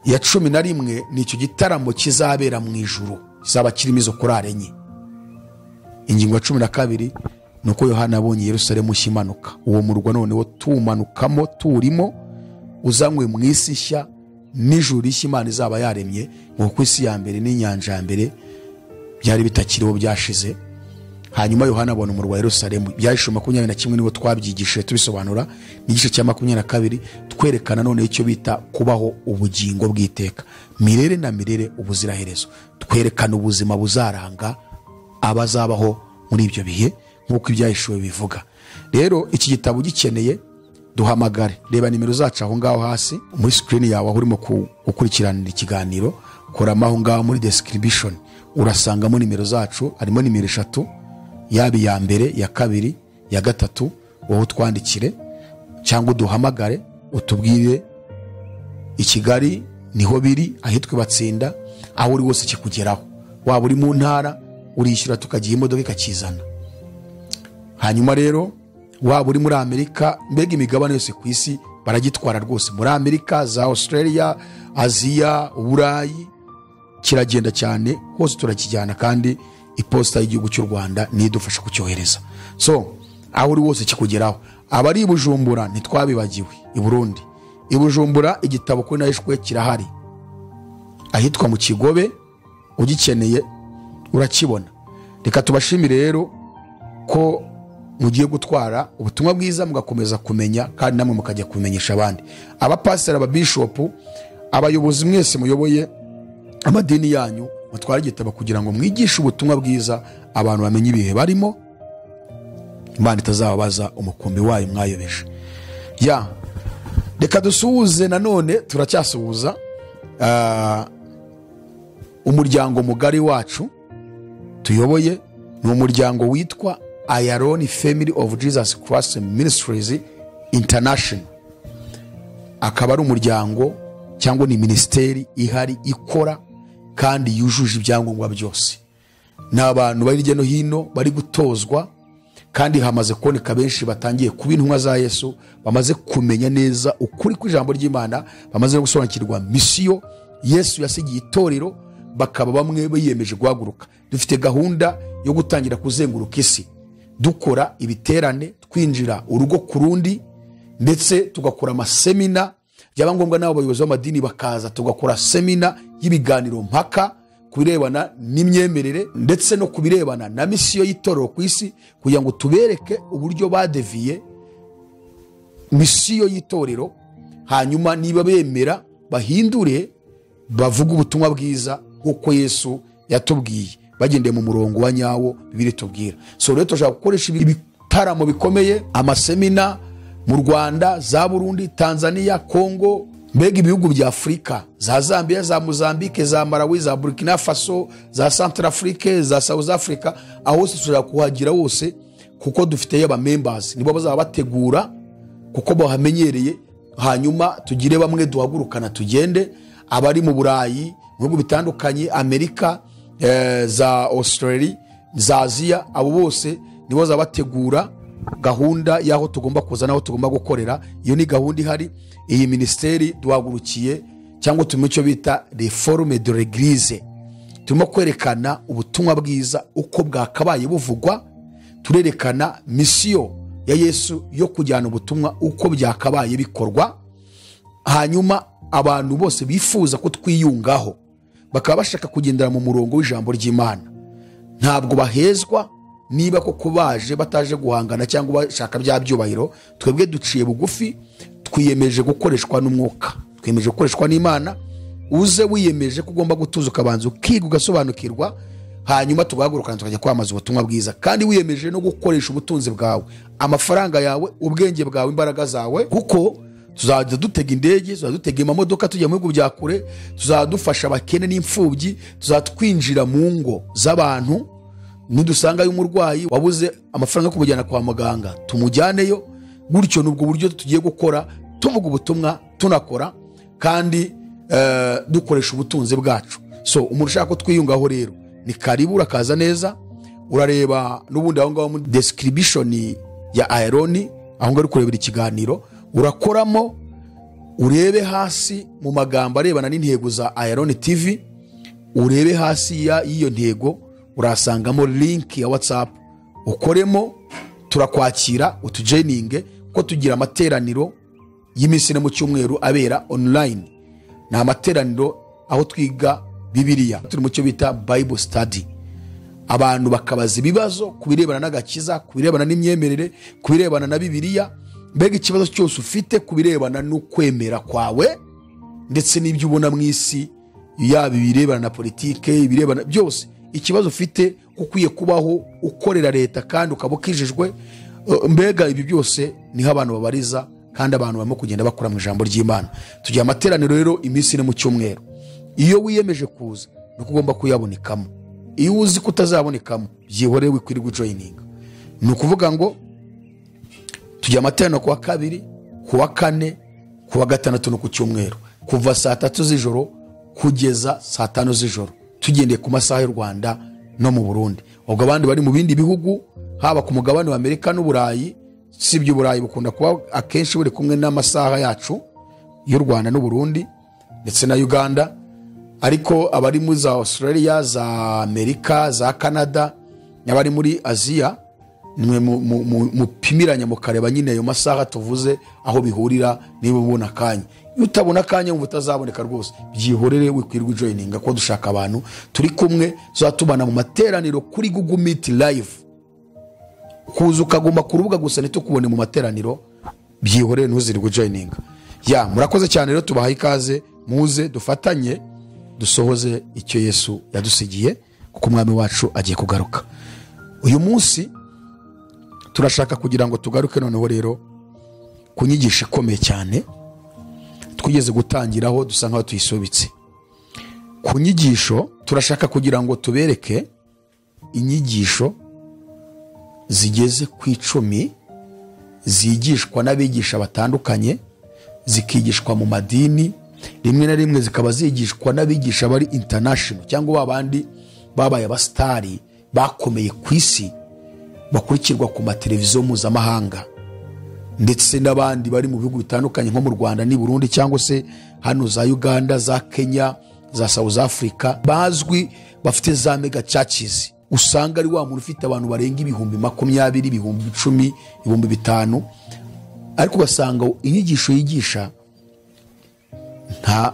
ya 11 ni icyo gitaramo kizabera mu ijuru, kizaba kirimo izo korali enye. Ingingo ya 12 ni uko Yohana abonye Yerusalemu nshya imanuka. Uwo murwa noneho tumanukamo, turimo, uzanywe mu isi nshya n'ijuru rishya Imana izaba yaremye, ngo ku isi ya mbere n'inyanja ya mbere byari bitakiriho, byashize. Hanyuma Yohana abona umurwa wa Yerusalemu. Ibyahishuwe 21 nibo twabyigishije tubisobanura, n'igice cya 22 twerekana none icyo bita kubaho ubugingo bw'iteka, mirere na mirere, ubuziraherezo. Twerekana ubuzima buzaranga abazabaho muri ibyo bihe nk'uko Ibyahishuwe bivuga. Rero iki gitabo ugikeneye duhamagare, reba nimero zacu aho ngaho hasi muri screen yawe aho urimo gukurikiranira ikiganiro, koramo aho ngaho muri description urasangamo nimero zacu, harimo nimero 3, yaba iya mbere, ya kabiri, ya gatatu. Wowe utwandikire cyangwa uduhamagare utubwire i Kigali niho biri, ahitwa Batsinda, aho uri wose kikugeraho. Waba uri mu ntara urishyura tukagiha imodoka ikakizana. Hanyuma rero waba uri muri Amerika, mbega imigabane yose ku isi baragitwara rwose, muri Amerika, za Australia, Aziya, Uburayi, kiragenda cyane hose turakijyana, kandi iposita y'igihugu cy'u Rwanda nidufasha kucyohereza. So aho uri wose kikugeraho. Abari i Bujumbura ntitwabibagiwe, i Burundi, i Bujumbura igitabo kuri nahishwe kirahari, ahitwa mu Kigobe, ugikeneye urakibona. Reka tubashimire rero ko mugiye gutwara ubutumwa bwiza, mugakomeza kumenya kandi namwe mukajya kumenyesha abandi. Abapasiteri, ababishopu, abayobozi mwese muyoboye amadini yanyu, mutware igitabo kugira ngo mwigishe ubutumwa bwiza, abantu bamenye ibihe barimo, Imana itazababaza umukumbi wayo mwayobeje. Ya reka dusuhuze nanone, turacyasuhuza Umuryango mugari wacu tuyoboye ni umuryango witwa Ayaloni Family of Jesus Christ Ministries International. Akaba ari umuryango cyangwa ni minisiteri ihari ikora kandi yujuje ibyangombwa byose. Ni abantu bari hirya no hino bari gutozwa, kandi hamaze kuboneka benshi batangiye kuba intumwa za Yesu, bamaze kumenya neza ukuri kw'ijambo ry'Imana, bamaze no gusobanukirwa misiyo Yesu yasigiye itorero, bakaba bamwe biyemeje guhaguruka. Dufite gahunda yo gutangira kuzenguruka isi, dukora ibiterane, twinjira urugo ku rundi, ndetse tugakora amasemina. Byaba ngombwa n'abo bayobozi b'amadini bakaza, tugakora semina y'ibiganiro mpaka ku birebana n'imyemerere ndetse no ku birebana na misiyo y'itorero ku isi, kugira ngo tubereke uburyo badeviye misiyo y'itorero, hanyuma niba bemera bahindure bavuge ubutumwa bwiza nk'uko Yesu yatubwiye, bagendeye mu murongo wa nyawo Bibiliya itubwira. So rero turashaka gukoresha ibitaramo bikomeye, amasemina mu Rwanda, za Burundi, Tanzania, Congo, mbega ibihugu bya Afurika, za Zambia, za Mozambique, za Malawi, za Burkina Faso, za Centrafrique, za South Africa. Aho hose turashaka kuhagira hose, kuko dufiteyo aba members, nibo bazaba bategura kuko bahamenyereye. Hanyuma tugire bamwe duhagurukana tugende, abari mu Burayi, mu bihugu bitandukanye, Amerika, za Australia, za Aziya, abo bose nibo bazaba bategura gahunda y'aho tugomba kuza n'aho tugomba gukorera. Iyo ni gahunda ihari. Iyi minisiteri duhagurukiye cyangwa turimo icyo bita reforme de l'église, turimo kwerekana ubutumwa bwiza uko bwakabaye buvugwa, turerekana misiyo ya Yesu yo kujyana ubutumwa uko byakabaye bikorwa. Hanyuma abantu bose bifuza ko twiyungaho bakaba bashaka kugendera mu murongo w'ijambo ry'Imana, ntabwo bahezwa niba koko baje bataje guhangana cyangwa bashaka bya byubahiro. Twebwe duciye bugufi, twiyemeje gukoreshwa n'umwuka, twiyemeje gukoreshwa n'Imana. Uze wiyemeje ko ugomba gutuza ukabanza ukiga ugasobanukirwa, hanyuma tugahagurukana tukajya kwamamaza ubutumwa bwiza. Kandi wiyemeje no gukoresha ubutunzi bwawe, amafaranga yawe, ubwenge bwawe, imbaraga zawe, kuko tuzajya dutega indege, tuzajya dutega amamodoka tujya mu bihugu bya kure, tuzajya dufasha abakene n'imfubyi, tuzajya twinjira mu ngo z'abantu. Nidusangayo umurwayi wabuze amafaranga yo kumujyana kwa muganga, tumujyaneyo. Gutyo nubwo buryo tugiye gukora, tuvuga ubutumwa, tunakora kandi dukoresha ubutunzi bwacu. So umuntu ushaka ko twiyungaho rero ni karibu, urakaza neza. Urareba n'ubundi aho ngaho muri description ya Ayaloni, aho ngaho uri kurebera ikiganiro, urakoramo urebe hasi mu magambo arebana n'intego za Ayaloni TV, urebe hasi y'iyo ntego urasangamo link ya WhatsApp, ukoremo, turakwakira utujoininge, ko tugira amateraniro y'iminsi ine mu cyumweru abera online. Ni amateraniro aho twiga Bibiliya, turi mu cyo bita Bible study. Abantu bakabaza ibibazo ku birebana n'agakiza, ku birebana n'imyemerere, ku birebana na Bibiliya, mbega ikibazo cyose ufite ku birebana n'ukwemera kwawe ndetse n'ibyo ubona mu isi, yaba ibirebana na politike, ibirebana byose, ikibazo ufite ukwiye kubaho ukorera leta kandi ukaba ukijijwe, mbega ibi byose niho abantu babariza, kandi abantu barimo kugenda bakura mu ijambo ry'Imana. Tugira amateraniro rero iminsi ine mu cyumweru. Iyo wiyemeje kuza nuko ugomba kuyabonekamo. Iyo uzi ko utazabonekamo, byihorere wikwirirwa ujoininga. Ni ukuvuga ngo tugira amateraniro kuwa kabiri, kuwa kane, kuwa gatandatu no ku cyumweru, kuva saa 3 z'ijoro kugeza saa 5 z'ijoro, tugendeye ku masaha y'u Rwanda no mu Burundi. Ubwo abandi bari mu bindi bihugu, haba ku mugabane wa Amerika n'Uburayi, sibyo Uburayi bukunda kuba akenshi buri kumwe n'amasaha yacu y'u Rwanda n'u Burundi ndetse na Uganda, ariko abari muri za Australia, za Amerika, za Canada n'abari muri Aziya, nimwe mupimiranya mukareba nyine ayo masaha tuvuze aho bihurira, niba ubona akanya. Iyo utabona akanya wumva utazaboneka rwose, byihorere wikwirwa ujoininga, ko dushaka abantu turi kumwe tuzatubana mu materaniro kuri Google Meet live. Kuza ukaguma ku rubuga gusa ntitukubone mu materaniro, byihorere ntuzirirwe ujoininga. Ya murakoze cyane rero, tubahaye ikaze, muze dufatanye dusohoze icyo Yesu yadusigiye, kuko umwami wacu agiye kugaruka. Uyu munsi turashaka kugira ngo tugaruke noneho rero ku nyigisho ikomeye cyane twigeze gutangiraho dusa nkaho tuyisubitse. Ku nyigisho turashaka kugira ngo tubereke inyigisho zigeze ku 10 zigishwa n'abigisha batandukanye, zikigishwa mu madini, rimwe na rimwe zikaba zigishwa n'abigisha bari international cyangwa babandi babaye abastari bakomeye ku isi, bakurikirwa ku mateleviziyo mpuzamahanga, ndetse n'abandi bari mu bihugu bitandukanye nko mu Rwanda n'i Burundi, cyangwa se hano za Uganda, za Kenya, za South Africa, bazwi bafite za mega churches. Usanga ari wa muntu ufite abantu barenga 20,000, 10,000, 5,000, ariko ugasanga inyigisho yigisha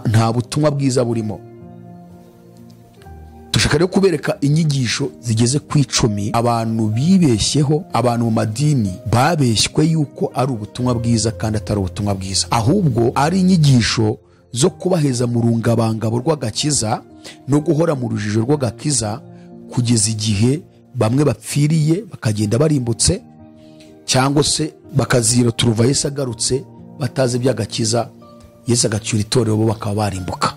nta butumwa bwiza burimo. Dushaka rero kubereka inyigisho zigeze ku 10 abantu bibeshyeho, abantu mu madini babeshywe yuko ari ubutumwa bwiza kandi atari ubutumwa bwiza, ahubwo ari inyigisho zo kubaheza mu rungabangabo rw'agakiza no guhora mu rujijo rw'agakiza, kugeza igihe bamwe bapfiriye bakagenda barimbutse, cyangwa se bakazira turuva Yesu agarutse batazi iby'agakiza, Yesu agacyura itorero bo bakaba barimbuka.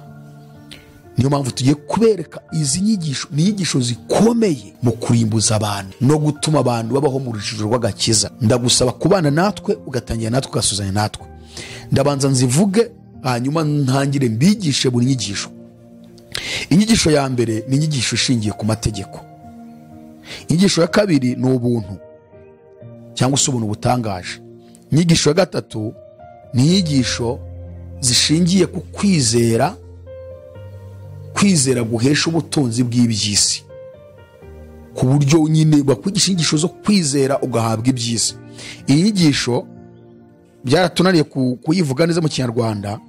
Niyo mpamvu tugiye kubereka izi nyigisho, ni inyigisho zikomeye mu kurimbuza abantu no gutuma abantu babaho mu rujijo rw'agakiza. Ndagusaba kubana natwe, ugatangira natwe, ugasuzanya natwe. Ndabanza nzivuge, hanyuma ntangire mbigishe buri nyigisho. Inyigisho ya mbere ni inyigisho ishingiye ku mategeko. Inyigisho ya kabiri ni ubuntu cyangwa se ubuntu butangaje. Inyigisho ya gatatu ni inyigisho zishingiye ku kwizera, kwizera guhesha ubutunzi bw'iby'isi, ku buryo nyine bakwigisha inyigisho zo kwizera ugahabwa iby'isi. Iyi nyigisho byaratunaniye kuyivuga neza mu Kinyarwanda,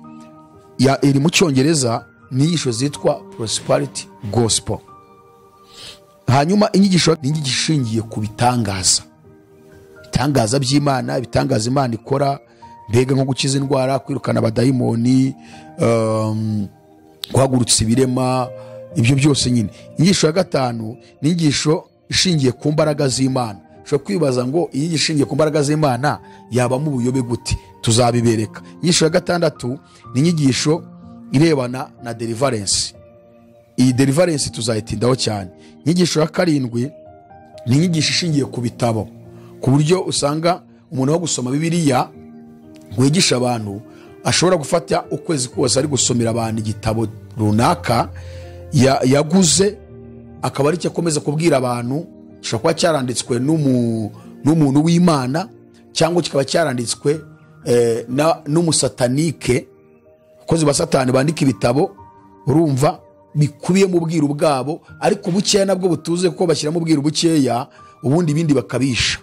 iri mu Cyongereza, ni inyigisho zitwa prosperity gospel. Hanyuma inyigisho ni inyigisho ishingiye ku bitangaza, ibitangaza by'Imana, ibitangaza Imana ikora, mbega nko gukiza indwara, kwirukana abadayimoni, guhagurutsa ibirema, ibyo byose nyine. Inyigisho ya gatanu ni inyigisho ishingiye ku mbaraga z'Imana. Ushobora kwibaza ngo iyi nyigisho ishingiye ku mbaraga z'Imana yabamo ubuyobe gute? Tuzabibereka. Inyigisho ya gatandatu ni inyigisho irebana na deliverance. Iyi deliverance tuzayitindaho cyane. Inyigisho ya karindwi ni inyigisho ishingiye ku bitabo, ku buryo usanga umuntu wo gusoma Bibiliya wigisha abantu ashobora gufata ukwezi kose ari gusomera abantu igitabo runaka yaguze, akaba ari cyo akomeza kubwira abantu. Gishobora kuba cyaranditswe n'umuntu w'Imana, cyangwa kikaba cyaranditswe n'umusatanike. Abakozi ba Satani bandika ibitabo, urumva bikubiye mu bwiru bwabo, ariko bukeya nabwo butuze kuko bashyiramo ubwiru bukeya, ubundi ibindi bakabisha.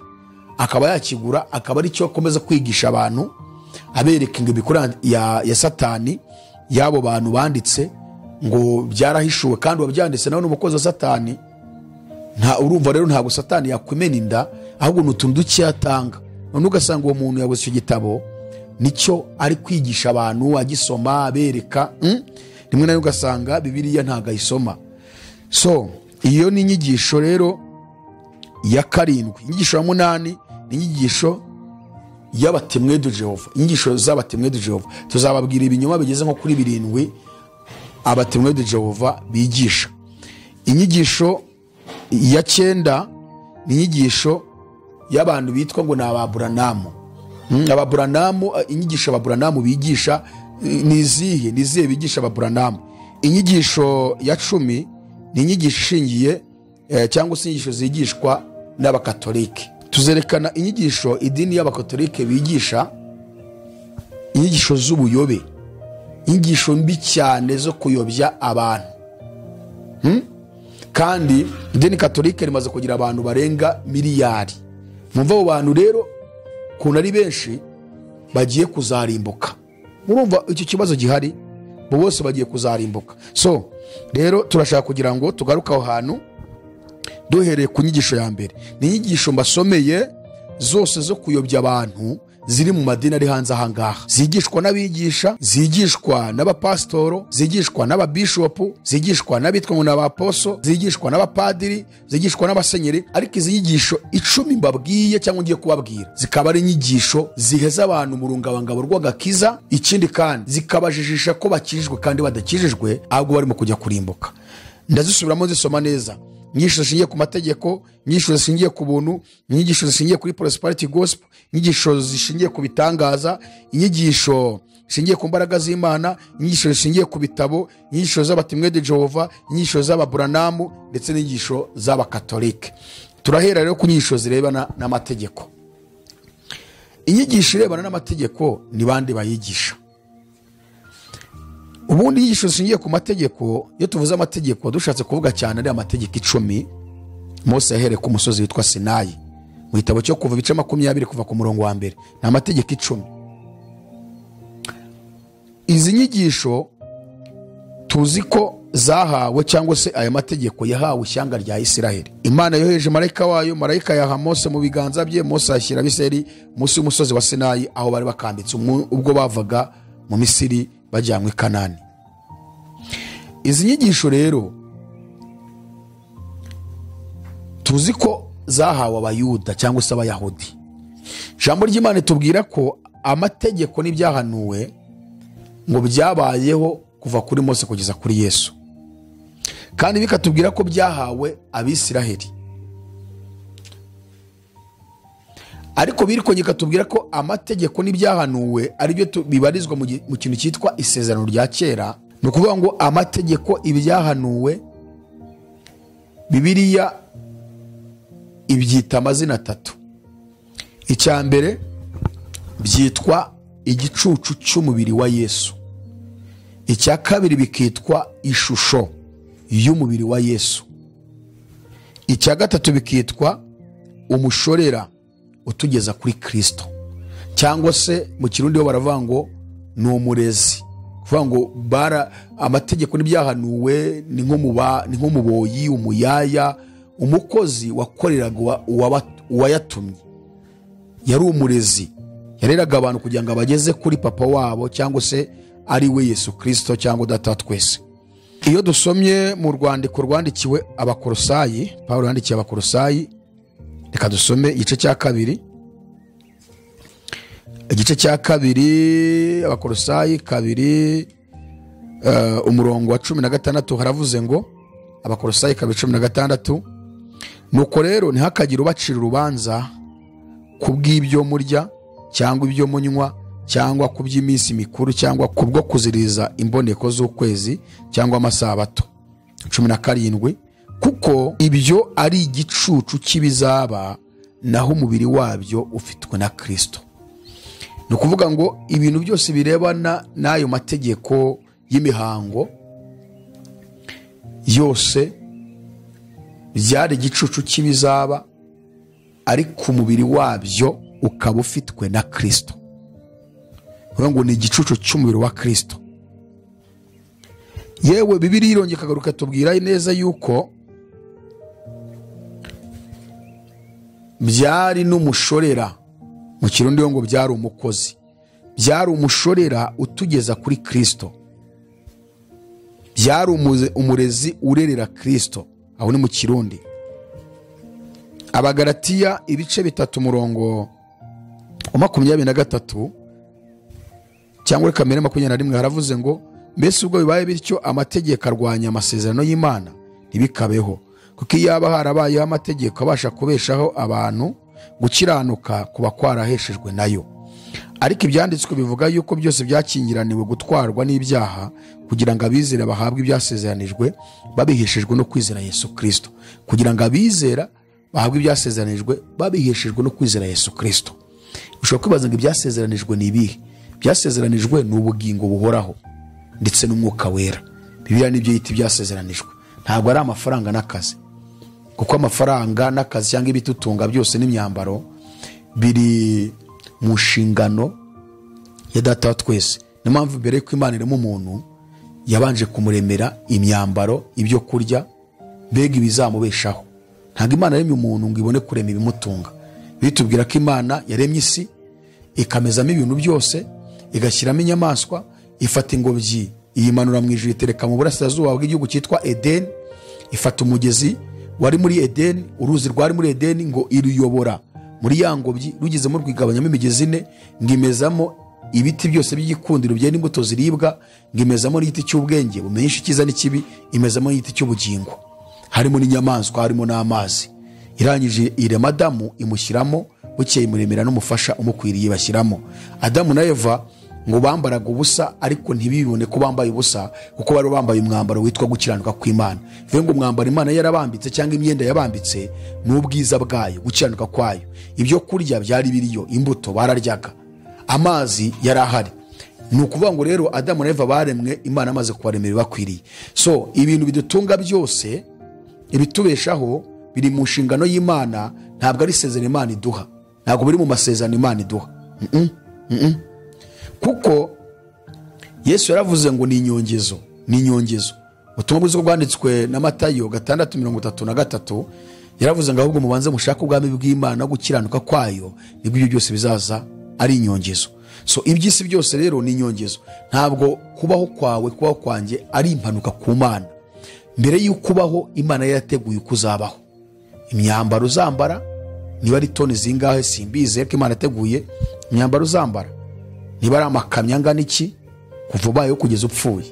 Akaba yakigura, akaba ari cyo akomeza kwigisha abantu, abereka ngo imikoro ya Satani y'abo bantu banditse ngo byarahishuwe, kandi wabyanditse nawe n'umukozi wa Satani. Nta urumva rero ntabwo Satani yakwimena inda, ahubwo ni utuntu duke atanga. None ugasanga uwo muntu yabuze icyo gitabo, nicyo ari kwigisha abantu, agisoma, abereka. Rimwe na rimwe ugasanga Bibiliya ntabwo ayisoma. So iyo ni inyigisho rero ya karindwi. Inyigisho ya munani ni inyigisho y'abatemwe de Jehova. Inyigisho z'abatemwe de Jehova tuzababwira ibinyoma bigeze nko kuri 7 abatemwe de Jehova bigisha. Inyigisho ya 9 ni inyigisho y'abantu bitwa ngo ni ababuranamu. Ababuranamu, inyigisho ababuranamu bigisha ni izihe? Ni izihe bigisha ababuranamu? Inyigisho ya 10 ni inyigisho ishingiye cyangwa se inyigisho zigishwa n'abakatolike. Tuzerekana inyigisho idini y'abakatolike bigisha, inyigisho z'ubuyobe, inyigisho mbi cyane zo kuyobya abantu. Kandi idini katolike rimaze kugira abantu barenga miliyari. Mumva abo bantu rero kuntu ari benshi bagiye kuzarimbuka. Murumva icyo kibazo gihari, bo bose bagiye kuzarimbuka. So rero turashaka kugira ngo tugaruke aho hantu duhereye ku nyigisho ya mbere. Ni inyigisho mbasomeye zose zo kuyobya abantu ziri mu madini ari hanze aha ngaha, zigishwa n'abigisha, zigishwa n'abapasitoro, zigishwa n'ababishopu, zigishwa n'abitwa ngo ni abaposo, zigishwa n'abapadiri, zigishwa n'abasenyeri. Ariko izi nyigisho 10 mbabwiye cyangwa ngiye kubabwira zikaba ari inyigisho ziheza abantu mu rungabangabo rw'agakiza, ikindi kandi zikabajijisha ko bakijijwe kandi badakijijwe, ahubwo barimo kujya kurimbuka. Ndazisubiramo zisoma neza: inyigisho zishingiye ku mategeko, inyigisho zishingiye ku buntu, inyigisho zishingiye kuri prosperity gospel, inyigisho zishingiye ku bitangaza, inyigisho zishingiye ku mbaraga z'Imana, inyigisho zishingiye ku bitabo, inyigisho z'abatimwe de Jehova, inyigisho z'ababuranamu ndetse n'inyigisho z'abakatolike. Turahera rero ku nyigisho zirebana n'amategeko. Inyigisho irebana n'amategeko ni bande bayigisha? Ubundi inyigisho zishingiye ku mategeko, iyo tuvuze amategeko dushatse kuvuga cyane ari amategeko 10 Mose yahereye ku musozi witwa Sinayi mu gitabo cyo Kuva ibice 20 kuva ku murongo wa 1, ni amategeko 10. Izi nyigisho tuzi ko zahawe cyangwa se aya mategeko yahawe ishyanga rya Isiraheli. Imana yohereje marayika wayo, marayika yaha Mose mu biganza bye, Mose ashyira Abisirayeli munsi y'umusozi wa Sinayi aho bari bakambitse ubwo bavaga mu Misiri bajyanwe i Kanani. Izi nyigisho rero tuzi ko zahawe Abayuda cyangwa se Abayahudi. Ijambo ry'Imana tubwira ko amategeko n'ibyahanuwe ngo byabayeho kuva kuri Mose kugeza kuri Yesu, kandi bikatubwira ko byahawe Abisiraheli. Ariko biriko nyikatubwira ko amategeko n'ibyahanuwe ari byo bibarizwa mu kintu cyitwa isezerano rya kera. Ni ukuvuga ngo amategeko, ibyahanuwe, Bibiliya ibyita amazina 3. Icya mbere byitwa igicucu cy'umubiri wa Yesu, icya kabiri bikitwa ishusho y'umubiri wa Yesu, icya gatatu bikitwa umushorera utugeza kuri Kristo, cyangwa se mu Kirundi bo baravuga ngo ni umurezi. Kuvuga ngo bara amategeko n'ibyahanuwe ni nk'umuboyi, umuyaya, umukozi wakoreraga uwayatumye. Yari umurezi, yareraga abantu kugira ngo abageze kuri papa wabo cyangwa se ari we Yesu Kristo cyangwa data twese. Iyo dusomye mu rwandiko rwandikiwe Abakolosayi, Paulo yandikiye Abakolosayi, reka dusome igice cya 2. Igice cya 2 Abakolosayi 2 umurongo wa 16 haravuze ngo, Abakolosayi 2:16, nuko rero ntihakagire ubacira urubanza kubw'ibyo murya cyangwa ibyo munywa cyangwa ku by'iminsi mikuru cyangwa kubwo kuziriza imboneko z'ukwezi cyangwa amasabato. 17, kuko ibyo ari igicucu cy'ibizaba, naho umubiri wabyo ufitwe na Kristo. Ni ukuvuga ngo ibintu byose birebana n'ayo mategeko y'imihango yose byari igicucu cy'ibizaba, ariko umubiri wabyo ukaba ufitwe na Kristo. Kuvuga ngo ni igicucu cy'umubiri wa Kristo. Yewe Bibiliya irongera ikagaruka tubwira neza yuko byari n'umushorera, mu Kirundi ngo byari umukozi, byari umushorera utugeza kuri Kristo, byari umurezi urerera Kristo. Aho ni mu Kirundi. Abagalatiya ibice 3 umurongo wa 23 cyangwa kamere 21 haravuze ngo, mbese ubwo bibaye bityo amategeko arwanya amasezerano y'Imana? Ntibikabeho, kuko iyaba harabayeho amategeko abasha kubeshaho abantu gukiranuka kuba kwaraheshejwe nayo. Ariko ibyanditswe bivuga yuko byose byakingiraniwe gutwarwa n'ibyaha, kugira ngo abizera bahabwe ibyasezeranijwe babiheshejwe no kwizera Yesu Kristo. Kugira ngo abizera bahabwe ibyasezeranijwe babiheshejwe no kwizera Yesu Kristo. Ushobora kwibaza ngo ibyasezeranijwe ni ibihe? Ibyasezeranijwe ni ubugingo buhoraho ndetse n'umwuka wera. Bibiliya nibyo yita ibyasezeranijwe. Ntabwo ari amafaranga n'akazi, kuko amafaranga n'akazi cyangwa ibitutunga byose n'imyambaro biri mu nshingano ya data wa twese. Niyo mpamvu mbere yuko Imana irema umuntu yabanje kumuremera imyambaro, ibyo kurya, mbega ibizamubeshaho. Ntabwo Imana yaremye umuntu ngo ibone kurema ibimutunga. Bitubwira ko Imana yaremye isi, ikamezamo ibintu byose, igashyiramo inyamaswa, ifata ingobyi iyimanura mu ijuru itereka mu burasirazuba bw'igihugu cyitwa Edeni, ifata umugezi wari muri Edeni, uruzi rwari muri Edeni, ngo iruyobora muri ya ngobyi, rugezemo rwigabanyamo imigezi ine, ngo imezamo ibiti byose by'igikundiro byera imbuto ziribwa, ngo imezamo n'igiti cy'ubwenge bumenyesha icyiza n'ikibi, imezamo n'igiti cy'ubugingo, harimo n'inyamaswa, harimo n'amazi. Irangije irema Adamu imushyiramo, bukeye imuremera n'umufasha umukwiriye bashyiramo. Adamu na Eva ngo bambaraga ubusa, ariko ntibibone ko bambaye ubusa, kuko bari bambaye umwambaro witwa gukiranuka kw'Imana. Bivuze ngo umwambaro Imana yarabambitse cyangwa imyenda yabambitse ni ubwiza bwayo, gukiranuka kwayo. Ibyo kurya byari biriyo, imbuto bararyaga, amazi yari ahari. Ni ukuvuga ngo rero Adamu na Eva baremwe Imana amaze kubaremera ibibakwiriye. So ibintu bidutunga byose, ibitubeshaho, biri mu nshingano y'Imana, ntabwo ari isezerano Imana iduha, ntabwo biri mu masezerano Imana iduha. Kuko Yesu yaravuze ngo ni inyongezo, ni inyongezo. Ubutumwa bwiza bwanditswe na Matayo 6:33 yaravuze ngo ahubwo mubanze mushake ubwami bw'Imana no gukiranuka kwayo, nibwo ibyo byose bizaza ari inyongezo. So iby'isi byose rero ni inyongezo. Ntabwo kubaho kwawe, kubaho kwanjye ari impanuka ku Mana. Mbere y'uko ubaho, Imana yarateguye uko uzabaho. Imyambaro uzambara niba ari toni zingahe simbizi, ariko Imana yateguye imyambaro uzambara, niba ari amakamyo angana iki kuva ubayeho kugeza upfuye.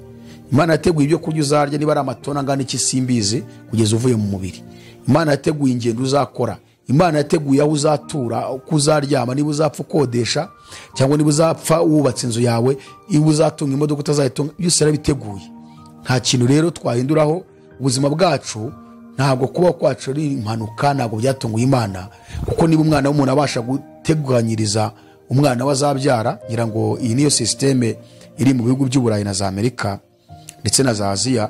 Imana yateguye ibyo kurya uzarya, niba ari amatoni angana iki simbizi, kugeza uvuye mu mubiri. Imana yateguye ingendo uzakora, Imana yateguye aho uzatura, uko uzaryama, niba uzapfa ukodesha cyangwa niba uzapfa wubatse inzu yawe, niba uzatunga imodoka utazayitunga, byose yarabiteguye. Nta kintu rero twahinduraho ubuzima bwacu. Ntabwo kuba kwacu ari impanuka, ntabwo byatunguye Imana, kuko niba umwana w'umuntu abasha guteganyiriza umwana we azabyara, ngira ngo iyi niyo systeme iri mu bihugu by'Uburayi na za Amerika ndetse na za Aziya,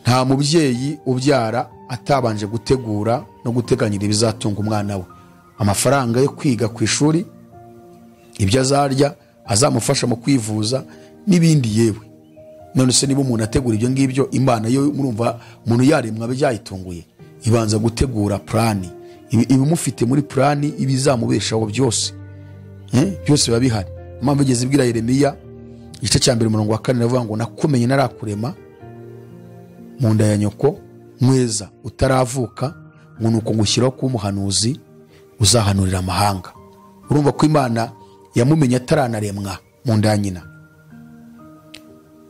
nta mubyeyi ubyara atabanje gutegura no guteganyira ibizatunga umwana we, amafaranga yo kwiga ku ishuri, ibyo azarya azamufasha mu kwivuza n'ibindi. Yewe none se niba umuntu ategura ibyo ngibyo, Imana yo murumva umuntu yaremwa byayitunguye, ibanza gutegura plani, ibimufite muri plani ibizamubeshaho byose, byose biba bihari. Impamvu igeze ibwira Yeremiya igice cya 1 umurongo wa 4 avuga ngo nakumenye narakurema mu nda ya nyoko, mweza utaravuka, ngo nuko ngushyiraho kuba umuhanuzi uzahanurira amahanga. Urumva ko Imana yamumenye ataranaremwa mu nda ya nyina,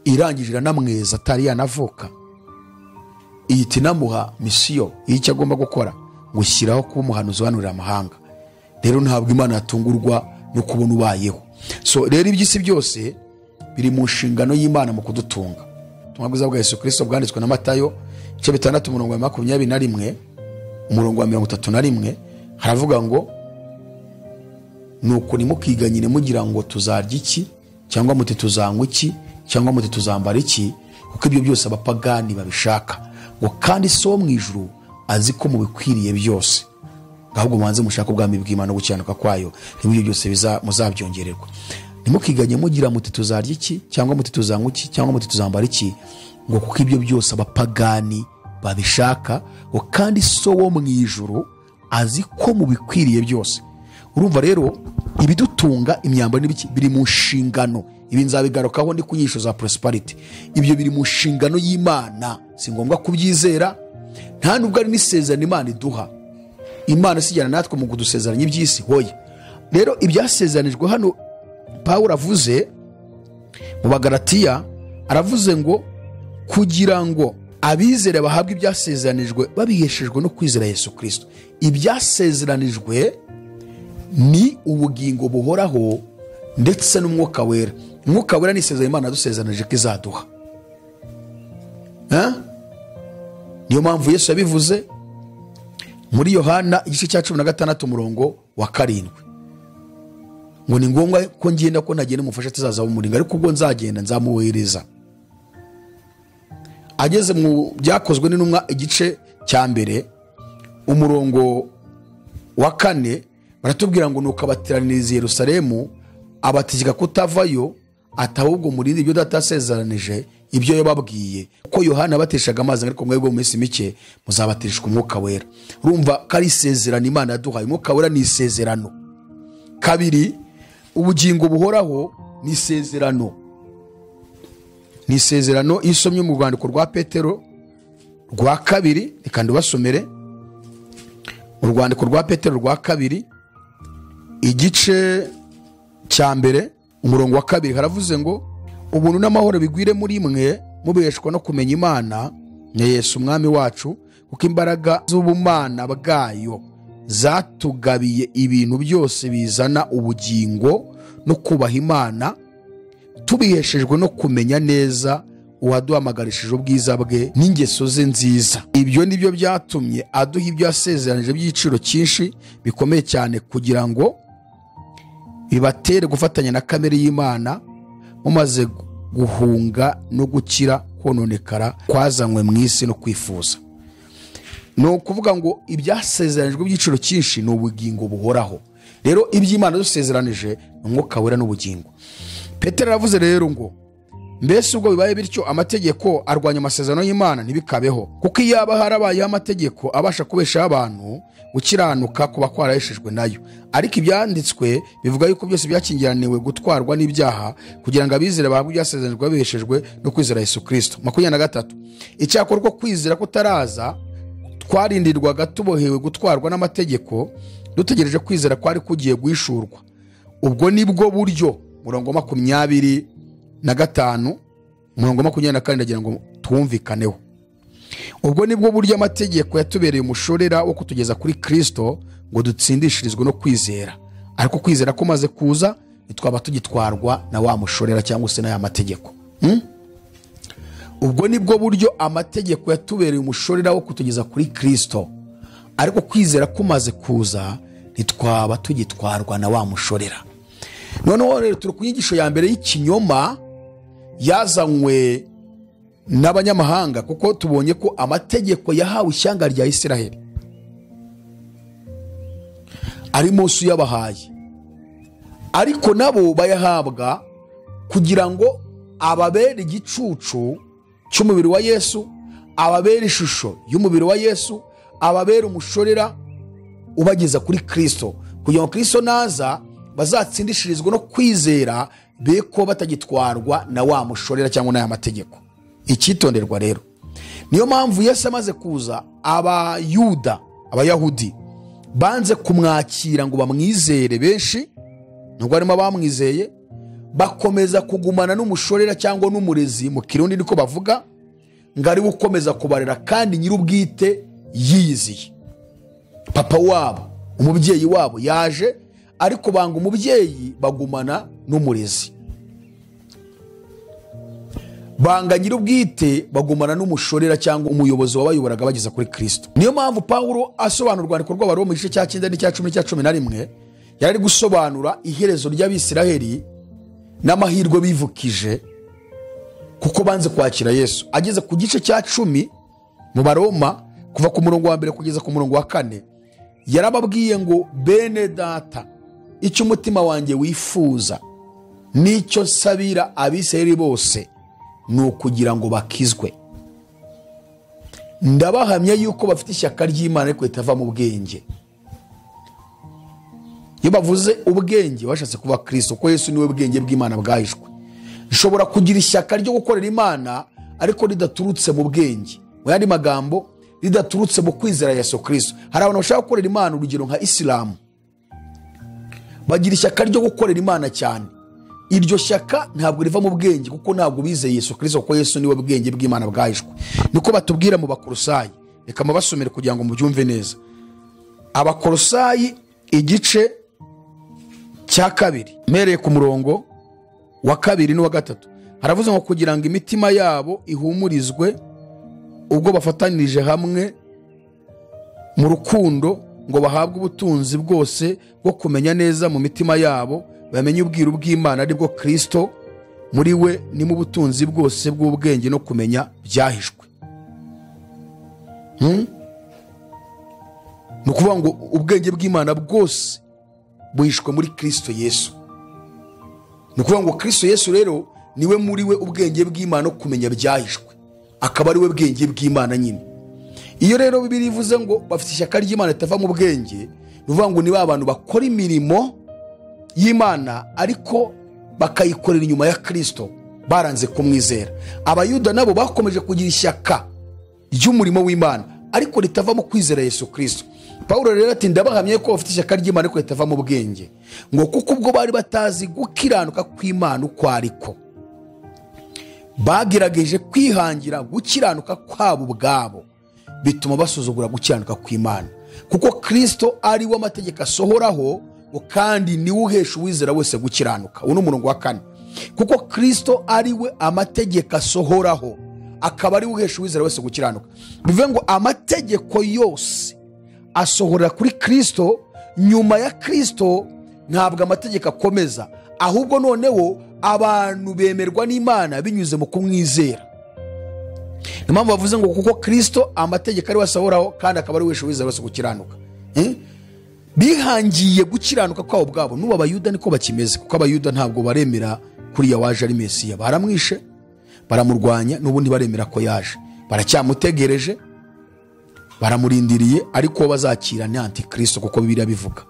irangije iranamweza atari yanavuka, ihita inamuha misiyo y'icyo agomba gukora, gushyiraho kuba umuhanuzi uhanurira amahanga. Rero ntabwo Imana yatungurwa no kubona ubayeho. So rero iby'isi byose biri mu nshingano y'Imana mu kudutunga. Ubutumwa bwiza bwa Yesu Kristo bwanditswe na Matayo igice 6 umurongo wa 21 umurongo wa 31 haravuga ngo nuko nimukiganyire mugira ngo tuzarya iki, cyangwa muti tuzanywa iki, cyangwa muti tuzambara iki, kuko ibyo byose abapagani babishaka, ngo kandi so mu ijuru azi ko mubikwiriye byose, ahubwo mubanze mushake ubwami bw'Imana no gukiranuka kwayo, nibyo byose muzabyongererwa. Ntimukiganye mugira muti tuzarya iki, cyangwa muti tuzanywa iki, cyangwa muti tuzambara iki, ngo kuko ibyo byose abapagani babishaka, ngo kandi so wo mu ijuru azi ko mubikwiriye byose. Urumva rero ibidutunga, imyambaro n'ibiki biri mu nshingano. Ibi nzabigarukaho ndi kunyisho za prosperity. Ibyo biri mu nshingano y'Imana, si ngombwa kubyizera, nta nubwo ari n'isezerano Imana iduha. Imana sijyana natwe mu kudusezeranya iby'isi, hoya. Rero ibyasezeranijwe hano Pawulo avuze mu Bagalatiya, aravuze ngo kugira ngo abizere bahabwe ibyasezeranijwe babiheshejwe no kwizera Yesu Kristo. Ibyasezeranijwe ni ubugingo buhoraho ndetse n'umwuka wera. Umwuka wera ni isezerano Imana yadusezeranije ko izaduha. Niyo mpamvu Yesu yabivuze muri Yohana igice cya 16 umurongo wa 7, ngo ni ngombwa ko ngenda, ko ntagenda umufasha atazaza umuringa, ariko ubwo nzagenda nzamuwohereza. Ageze mu byakozwe n'intumwa igice cya 1 umurongo wa 4 baratubwira ngo nuko abateraniriza i Yerusalemu abategeka kutavayo, atahubwo murinde ibyo Data yasezeranije, ibyo yababwiye, ko Yohana abateshaga amazi, ariko mwebwe mu minsi mike muzabateshwa umwuka wera. Urumva ko ari isezerano Imana yaduhaye. Umwuka wera ni isezerano. Kabiri, Ubugingo buhoraho ni isezerano, ni isezerano. Iyo usomye mu rwandiko rwa Petero rwa kabiri, reka ndubasomere urwandiko rwa Petero rwa kabiri igice cya 1 umurongo wa 2, haravuze ngo ubuntu n'amahoro bigwire muri mwe mubeshwa no kumenya Imana na Yesu umwami wacu, kuko imbaraga z'ubumana bwayo zatugabiye ibintu byose bizana ubugingo no kubaha Imana, tubiheshejwe no kumenya neza uwaduhamagarishije ubwiza bwe n'ingeso ze nziza. Ibyo nibyo byatumye aduha ibyo yasezeranije by'igiciro cyinshi bikomeye cyane, kugira ngo bibatere gufatanya na kamere y'Imana, mumaze guhunga no gukira kononekara kwazanywe mu isi no kwifuza. Ni ukuvuga ngo ibyasezeranijwe by'igiciro cyinshi ni ubugingo buhoraho. Rero iby'Imana dusezeranije ni umwuka wera n'ubugingo. Petero aravuze rero ngo mbese ubwo bibaye bityo amategeko arwanya amasezerano y'Imana? Ntibikabeho, kuko iyo aba harabayeho amategeko abasha kubeshaho abantu gukiranuka kuba kwaraheshejwe nayo. Ariko ibyanditswe bivuga yuko byose byakingiraniwe gutwarwa n'ibyaha, kugira ngo abizera bahabwe ibyasezeranijwe babeshejwe no kwizera Yesu Kristo. 23 Icyakora uko kwizera kutaraza twarindirwaga tubohewe gutwarwa n'amategeko, dutegereje kwizera kwari kugiye guhishurwa. Ubwo nibwo buryo, murongo 25 umurongo 24, ndagira ngo twumvikaneho. Ubwo nibwo buryo amategeko yatubereye umushorera wo kutugeza kuri Kristo ngo dutsindishirizwe no kwizera. Ariko kwizera kumaze kuza ntitwaba tugitwarwa na wa mushorera cyangwa se n'aya mategeko. Ubwo nibwo buryo amategeko yatubereye umushorera wo kutugeza kuri Kristo, ariko kwizera kumaze kuza ntitwaba tugitwarwa na wa mushorera. Noneho rero turi ku nyigisho ya mbere y'ikinyoma yazanywe n'abanyamahanga, kuko tubonye ko amategeko yahawe ishyanga rya Isiraheli ari Mose uyabahaye, ariko nabo bayahabwa kugira ngo ababere igicucu cy'umubiri wa Yesu, ababere ishusho y'umubiri wa Yesu, ababere umushorera ubageza kuri Kristo, kugira ngo Kristo naza bazatsindishirizwe no kwizera, beko batagitwarwa na wa mushorera cyangwa n'aya mategeko. Icyitonderwa rero, niyo mpamvu Yesu amaze kuza abayuda, abayahudi banze kumwakira ngo bamwizere benshi, nubwo harimo abamwizeye, bakomeza kugumana n'umushorera cyangwa n'umurezi, mu Kirundi niko bavuga, ngo ari ukomeza kubarera kandi nyir'ubwite yiyiziye. Papa wabo, umubyeyi wabo yaje, ariko banga umubyeyi bagumana n'umurezi, banga nyir'ubwite bagumana n'umushorera cyangwa umuyobozi wabayoboraga bageza kuri Kristo. Niyo mpamvu Pawulo asobanura urwandiko rw'Abaroma mu gice cya 9 n'icya 10 n'icya 11, yari gusobanura iherezo ry'Abisiraheli n'amahirwe bivukije kuko banze kwakira Yesu. Ageze ku gice cya 10 mu Baroma, kuva ku murongo wa 1 kugeza ku murongo wa 4, yarababwiye ngo bene data, icyo umutima wanjye wifuza nicyo nsabira Abisiraheli bose ni ukugira ngo bakizwe. Ndabahamya yuko bafite ishyaka ry'Imana ariko ritava mu bwenge. Iyo bavuze ubwenge bashatse kuba Kristo, kuko Yesu niwe bwenge bw'Imana bwahishwe. Nshobora kugira ishyaka ryo gukorera Imana ariko ridaturutse mu bwenge, mu yandi magambo ridaturutse mu kwizera Yesu Kristo. Hari abantu bashaka gukorera Imana, urugero nka Isilamu, bagira ishyaka ryo gukorera Imana cyane. Iryo shyaka ntabwo riva mu bwenge, kuko ntabwo bizeye Yesu Kristo, kuko Yesu niwe bwenge bw'Imana bwahishwe. Niko batubwira mu Bakolosayi. Reka mubasomere kugira ngo mubyumve neza. Abakolosayi igice cya 2, mereye ku murongo wa 2 n'uwa 3, haravuze ngo kugira ngo imitima yabo ihumurizwe ubwo bafatanirije hamwe mu rukundo, ngo bahabwe ubutunzi bwose bwo kumenya neza mu mitima yabo, bamenye ubwiru bw'Imana ari bwo Kristo, muri we ni mu butunzi bwose bw'ubwenge no kumenya byahishwe. Ni ukuvuga ngo ubwenge bw'Imana bwose buhishwe muri Kristo Yesu. Ni ukuvuga ngo Kristo Yesu rero niwe muri we ubwenge bw'Imana no kumenya byahishwe, akaba ari we bwenge bw'Imana nyine. Iyo rero Bibiliya ivuze ngo bafite ishyaka ry'Imana ritava mu bwenge, ni ukuvuga ngo ni ba bantu bakora imirimo y'Imana ariko bakayikorera inyuma ya Kristo, baranze kumwizera. Abayuda nabo bakomeje kugira ishyaka ry'umurimo w'Imana ariko ritava mu kwizera Yesu Kristo. Pawulo rero ati ndabahamye ko bafite ishyaka ry'Imana ariko ritava mu bwenge, ngo kuko ubwo bari batazi gukiranuka kw'Imana uko ariko, bagerageje kwihangira gukiranuka kwabo ubwabo, bituma basuzugura gukiranuka kw'Imana. Kuko Kristo ari we amategeko asohoraho, ngo kandi niwe uhesha uwizera wese gukiranuka. Uwo ni umurongo wa 4. Kuko Kristo ari we amategeko asohoraho, akaba ari we uhesha uwizera wese gukiranuka. Bivuze ngo amategeko yose asohorera kuri Kristo. Nyuma ya Kristo ntabwo amategeko akomeza, ahubwo noneho abantu bemerwa n'Imana binyuze mu kumwizera. Niyo mpamvu bavuze ngo kuko Kristo amategeko ari we asohoraho kandi akaba ari we uhesha uwizera wese gukiranuka. Bihangiye gukiranuka kwabo ubwabo. N'ubu Abayuda niko bakimeze, kuko Abayuda ntabwo baremera kuriya waje ari Mesiya. Baramwishe, baramurwanya, n'ubu ntibaremera ko yaje, baracyamutegereje, baramurindiriye, ariko bazakira ni Antikristo, kuko Bibiliya bivuga.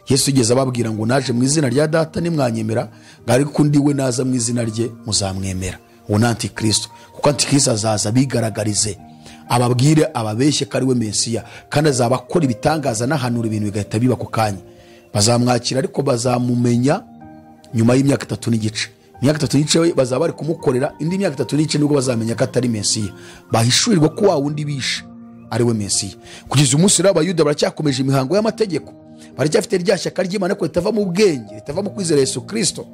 Yesu yigeze ababwira ngo naje mu izina rya Data nimwanyemera, ariko undi we naza mu izina rye muzamwemera. Uwo ni Antikristo, kuko Antikristo azaza bigaragarize, ababwire, ababeshye ko ari we Mesiya, kandi azaba akora ibitangaza n'ahanura ibintu bigahita biba ako kanya. Bazamwakira ariko bazamumenya nyuma y'imyaka 3 n'igice. Imyaka 3 n'igice bazaba bari kumukorera, indi myaka 3 n'igice nibwo bazamenya ko atari Mesiya, bahishurirwa ko wa wundi bishe ari we Mesiya. Kugeza umunsi rero Abayuda baracyakomeje imihango y'amategeko, baracyafite rya shyaka ry'Imana ariko ritava mu bwenge, ritava mu kwizera Yesu Kristo.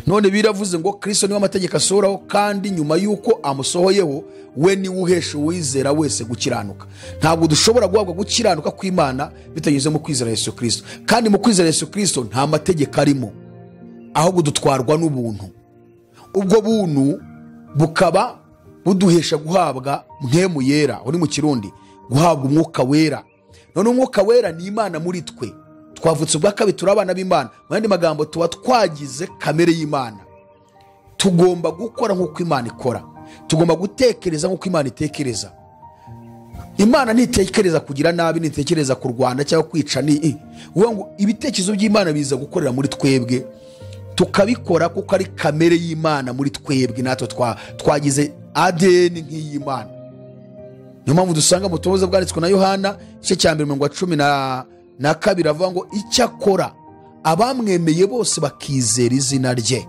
None biravuze ngo Kristo niwe amategeko asohoraho, kandi nyuma y'uko amusohoyeho we niwe uhesha uwizera wese gukiranuka. Ntabwo dushobora guhabwa gukiranuka kw'Imana bitanyuze mu kwizera Yesu Kristo, kandi mu kwizera Yesu Kristo nta mategeko arimo, ahubwo dutwarwa n'ubuntu. Ubwo buntu bukaba buduhesha guhabwa mpwemu yera, uri mu Kirundi guhabwa umwuka wera. None umwuka wera ni Imana muri twe, twavutse ubwa kabiri, turi abana b'Imana. Mu yandi magambo tuba twagize kamere y'Imana. Tugomba gukora nk'uko Imana ikora, tugomba gutekereza nk'uko Imana itekereza. Imana ntitekereza kugira nabi, ntitekereza kurwana cyangwa kwica, ni uvuga ngo ibitekerezo by'Imana biza gukorera muri twebwe, tukabikora kuko ari kamere y'Imana muri twebwe. Natwe twagize ADN nk'iy'Imana. Niyo mpamvu dusanga mu butumwa bwanditswe na Yohana igice cya 1 umurongo wa 12 avuga ngo icyakora abamwemeye bose bakizera izina rye,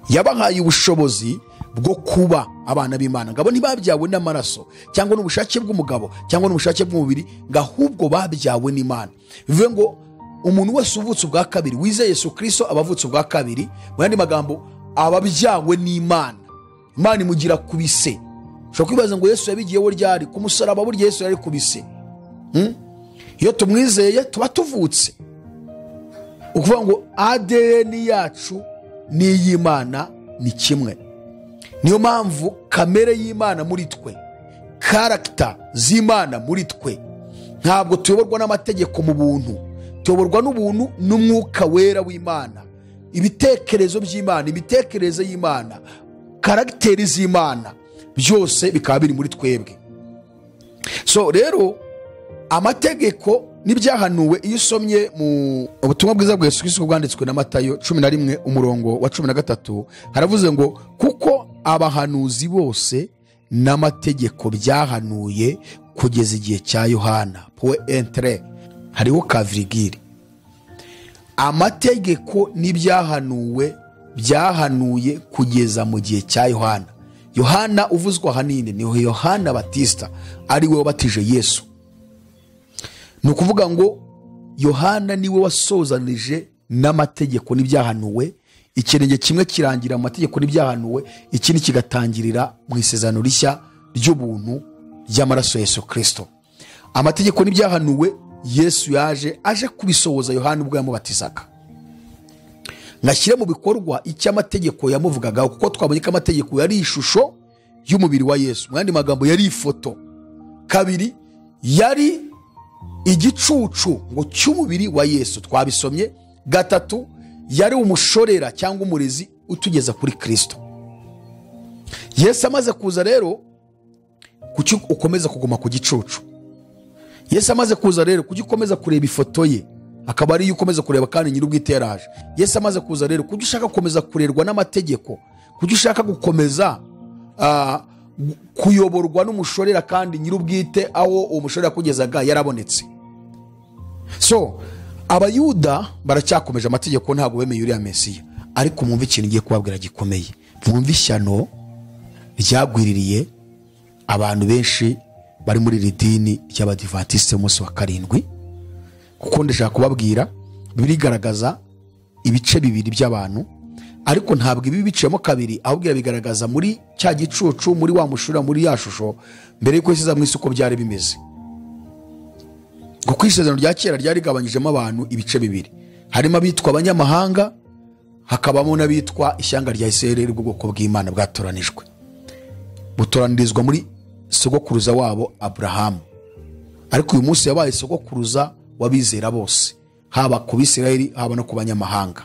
yabahaye ubushobozi bwo kuba abana b'Imana. Ngabo ntibabyawe n'amaraso cyangwa n'ubushake bw'umugabo cyangwa n'ubushake bw'umubiri, ngo ahubwo babyawe n'Imana. Bivuze ngo umuntu wese uvutse ubwa kabiri wizeye Yesu Kristo aba avutse ubwa kabiri. Mu yandi magambo ababyawe n'Imana. Imana imugira kubise. Ushobora kwibaza ngo Yesu yabigiyeho ryari? Ku musaraba burya Yesu yari kubise. Iyo tumwizeye tuba tuvutse. Ukuvuga ngo ADN yacu n'iy'Imana ni kimwe. Niyo mpamvu kamere y'Imana muri twe, karagita z'Imana muri twe, ntabwo tuyoborwa n'amategeko mu buntu, tuyoborwa n'ubuntu n'umwuka wera w'Imana, ibitekerezo by'Imana, imitekerereze y'Imana, karagiteri z'Imana, byose bikaba biri muri twebwe. So rero amategeko n'ibyahanuwe, iyo usomye mu ubutumwa bwiza bwa Yesu Kristo bwanditswe na Matayo 11 umurongo wa 13, haravuze ngo kuko abahanuzi bose n'amategeko byahanuye kugeza igihe cya Yohana. Point entre hariho kavirigire. Amategeko n'ibyahanuwe byahanuye kugeza mu gihe cya Yohana. Yohana uvuzwa hanini ni Yohana Batista, ari we wabatije Yesu. Ni ukuvuga ngo Yohana niwe wasozanije n'amategeko n'ibyahanuwe. Ikirenge kimwe kirangira mu mategeko n'ibyahanuwe, ikindi kigatangirira mu isezerano rishya ry'ubuntu ry'amaraso ya Yesu Kristo. Amategeko n'ibyahanuwe Yesu yaje aje kubisohoza Yohana ubwo yamubatizaga, ngashyire mu bikorwa icyo amategeko yamuvugagaho, kuko twabonye ko amategeko yari ishusho y'umubiri wa Yesu. Mu yandi magambo yari ifoto. Kabiri, yari igicucu ngo cy'umubiri wa Yesu, twabisomye. Gatatu, yari umushorera cyangwa umurezi utugeza kuri Kristo. Yesu amaze kuza rero, kuki ukomeza kuguma ku gicucu? Yesu amaze kuza rero, kuki ukomeza kureba ifoto ye Akaba ariyo ukomeza kureba kandi nyir'ubwite yaraje. Yesu amaze kuza rero, kujya ushaka gukomeza kurerwa n'amategeko, kujya ushaka gukomeza kuyoborwa n'umushorera kandi nyir'ubwite aho uwo mushorera yakugezaga yarabonetse. So abayuda baracyakomeje amategeko, ntabwo bemeye uriya Mesiya. Ariko mwumve ikintu ngiye kubabwira gikomeye, mwumve ishyano ryagwiririye abantu benshi bari muri iri dini ry'Abadivantisite umunsi wa karindwi. Kuko ndashaka kubabwira birigaragaza ibice bibiri by'abantu, ariko ntabwo ibi biciyemo kabiri, ahubwo bigaragaza muri cya gicucu, muri wa mushura, muri ya shusho mbere y'uko isiza mu isi uko byari bimeze. Kuko isezerano rya kera ryarigabanyijemo abantu ibice bibiri, harimo abitwa abanyamahanga, hakabamo n'abitwa ishyanga rya Isirayeli, ubwoko bw'Imana bwatoranijwe, butoranirizwa muri sogokuruza wabo Aburahamu. Ariko uyu munsi yabaye sogokuruza w'abizera bose, haba ku Bisirayeli haba no ku banyamahanga.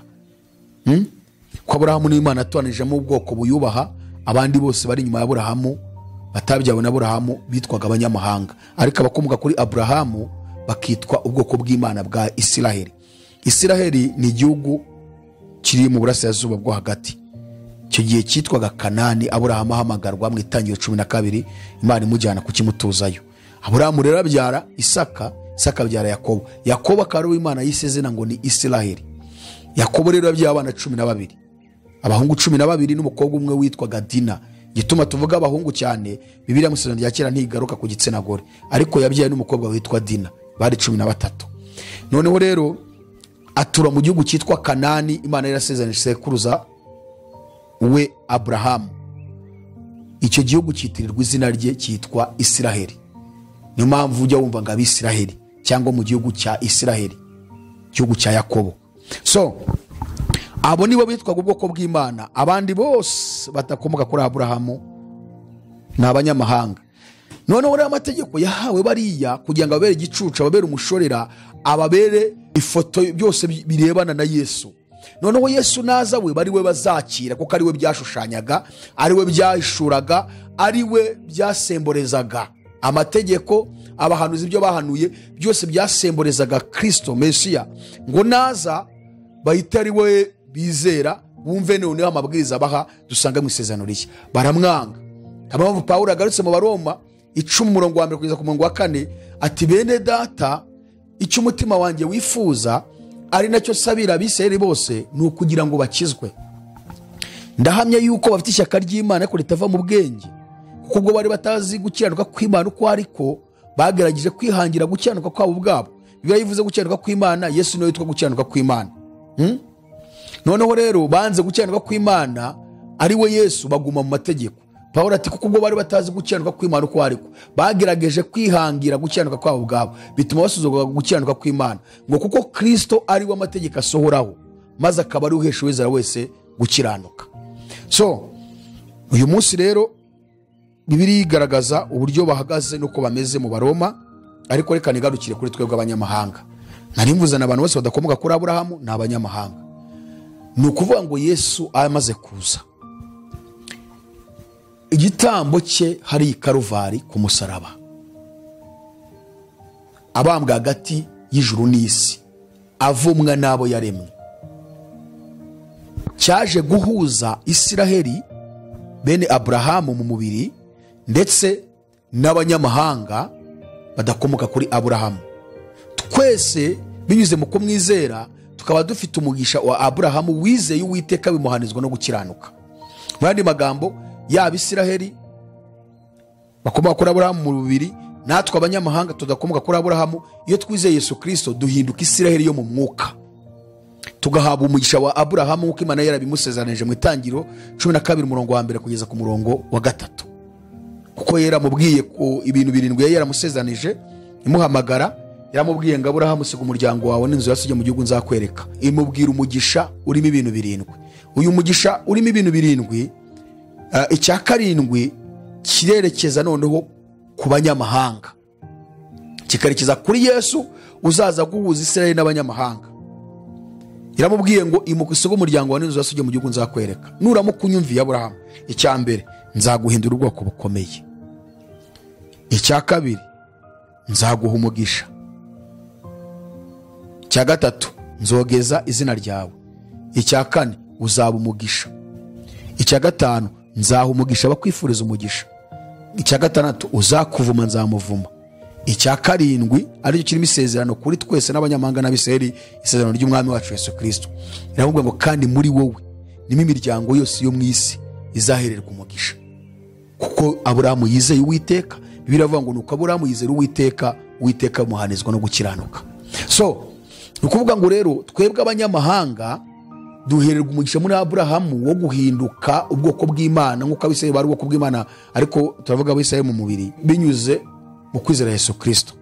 Ko Aburahamu n'Imana atoranijemo ubwoko buyubaha, abandi bose bari inyuma ya Aburahamu batabyawe na Aburahamu bitwaga abanyamahanga, ariko abakomoka kuri Aburahamu bakitwa ubwoko bw'Imana bwa Isiraheli. Isiraheli ni igihugu kiri mu burasirazuba bwo hagati. Icyo gihe cyitwaga Kanani. Aburahamu ahamagarwa mu itangiriro 12, Imana imujyana kukimutuzayo. Aburahamu rero abyara Isaka, Isaka abyara Yakobo, Yakobo akaba ari Imana yise izina ngo ni Isiraheli. Yakobo rero yabyaye abana 12, abahungu 12 n'umukobwa umwe witwaga Dina. Gituma tuvuga abahungu cyane, Bibiliya mu isezerano rya kera ntigaruka ku gitsina gore, ariko yabyaye n'umukobwa witwa Dina, bari 13. Noneho rero atura mu gihugu cyitwa Kanani, Imana yarasezeranyije sekuruza we Aburahamu. Icyo gihugu cyitirirwa izina rye, cyitwa Isiraheli. Niyo mpamvu ujya wumva ngo Abisiraheli cyangwa mu gihugu cya Isiraheli, igihugu cya Yakobo. So abo nibo bitwaga ubwoko bw'Imana, abandi bose batakomoka kuri Aburahamu ni abanyamahanga. Noneho rero amategeko yahawe bariya kugira ngo ababere igicucu, ababere umushorera, ababere ifoto byose birebana na Yesu. Noneho Yesu naza we bari we bazakira, kuko ari we byashushanyaga, ari we byahishuraga, ari we byasemborezaga. Amategeko, abahanuzi ibyo bahanuye byose byasemborezaga Kristo Mesiya, ngo naza bahite ari we bizera, bumve noneho amabwiriza baha dusanga mu isezerano rishya. Baramwanga. Mpamvu Pawulo agarutse mu Baroma 10 umurongo wa 1 kugeza ku murongo wa 4 ati bene data, icyo umutima wanjye wifuza ari nacyo sabira abisirayeli bose ni ukugira ngo bakizwe. Ndahamya yuko bafite ishyaka ry'Imana ariko ritava mu bwenge, kuko ubwo bari batazi gukiranuka kw'Imana uko ariko bagerageje kwihangira gukiranuka kwabo ubwabo. Bibiliya ivuze gukiranuka kw'Imana, Yesu niwe witwa gukiranuka kw'Imana. Noneho rero banze gukiranuka kw'Imana ari we Yesu, baguma mu mategeko. Pawulo ati kuko ubwo bari batazi gukiranuka kw'Imana uko ariko bagerageje kwihangira gukiranuka kwabo ubwabo, bituma basuzugura gukiranuka kw'Imana, ngo kuko Kristo ari we amategeko asohoraho, maze akaba ari uhesha uwizera wese gukiranuka. So uyu munsi rero Bibiliya igaragaza uburyo bahagaze nuko bameze mu Baroma, ariko reka nigarukire kuri twebwe abanyamahanga. Nari mvuze n'abantu bose badakomoka kuri Aburahamu ni abanyamahanga. Ni ukuvuga ngo Yesu amaze kuza, igitambo cye hari i Karuvari ku musaraba, abambwa hagati y'ijuru n'isi, avumwa n'abo yaremwe, cyaje guhuza Isiraheli bene Aburahamu mu mubiri ndetse n'abanyamahanga badakomoka kuri Aburahamu. Twese binyuze mu kumwizera tukaba dufite umugisha wa Aburahamu wizeye Uwiteka bimuhanizwa no gukiranuka. Mu yandi magambo, yaba Isiraheli bakomoka kuri Aburahamu mu mubiri, natwe abanyamahanga tudakomoka kuri Aburahamu, iyo twizeye Yesu Kristo duhinduka Isiraheli yo mu mwuka, tugahabwa umugisha wa Aburahamu nk'uko Imana yarabimusezeranije mu itangiriro 12 umurongo wa 1 kugeza ku murongo wa 3. Kuko yaramubwiye ko ibintu birindwi yari yaramusezeranije imuhamagara, yaramubwiye ngo Aburahamu siga umuryango wawe n'inzu ya so mu gihugu nzakwereka. Imubwira umugisha urimo ibintu birindwi. Uyu mugisha urimo ibintu birindwi, icya karindwi kirerekeza noneho ku banyamahanga, kikarekeza kuri Yesu uzaza guhuza Isirayeli n'abanyamahanga. Yaramubwiye ngo imuka umuryango wawe n'inzu ya so mu gihugu nzakwereka, nuramuka unyumviye Aburahamu, icya mbere nzaguhindura ubwoko bukomeye, icya kabiri nzaguha umugisha, Icya gatatu, nzogeza izina ryawe. Icya kane, uzaba umugisha. Icya gatanu, nzaha umugisha abakwifuriza umugisha. Icya gatandatu, uzakuvuma nzamuvuma. Icya karindwi aricyo kirimo isezerano kuri twese n'abanyamahanga n'Abisirayeli, isezerano ry'umwami wacu Yesu Kristo. Iravuga ngo kandi muri wowe nimo imiryango yose yo mu isi izahererwa umugisha. Kuko Aburahamu yizeye Uwiteka, Bibiliya iravuga ngo nuko Aburahamu yizera Uwiteka, Uwiteka amuhanizwa no gukiranuka. So ni ukuvuga ngo rero twebwe abanyamahanga duhererwa umugisha muri Aburahamu wo guhinduka ubwoko bw'Imana, nk'uko Abisirayeli bari ubwoko bw'Imana, ariko turavuga Abisirayeli mu mubiri, binyuze mu kwizera Yesu Kristo.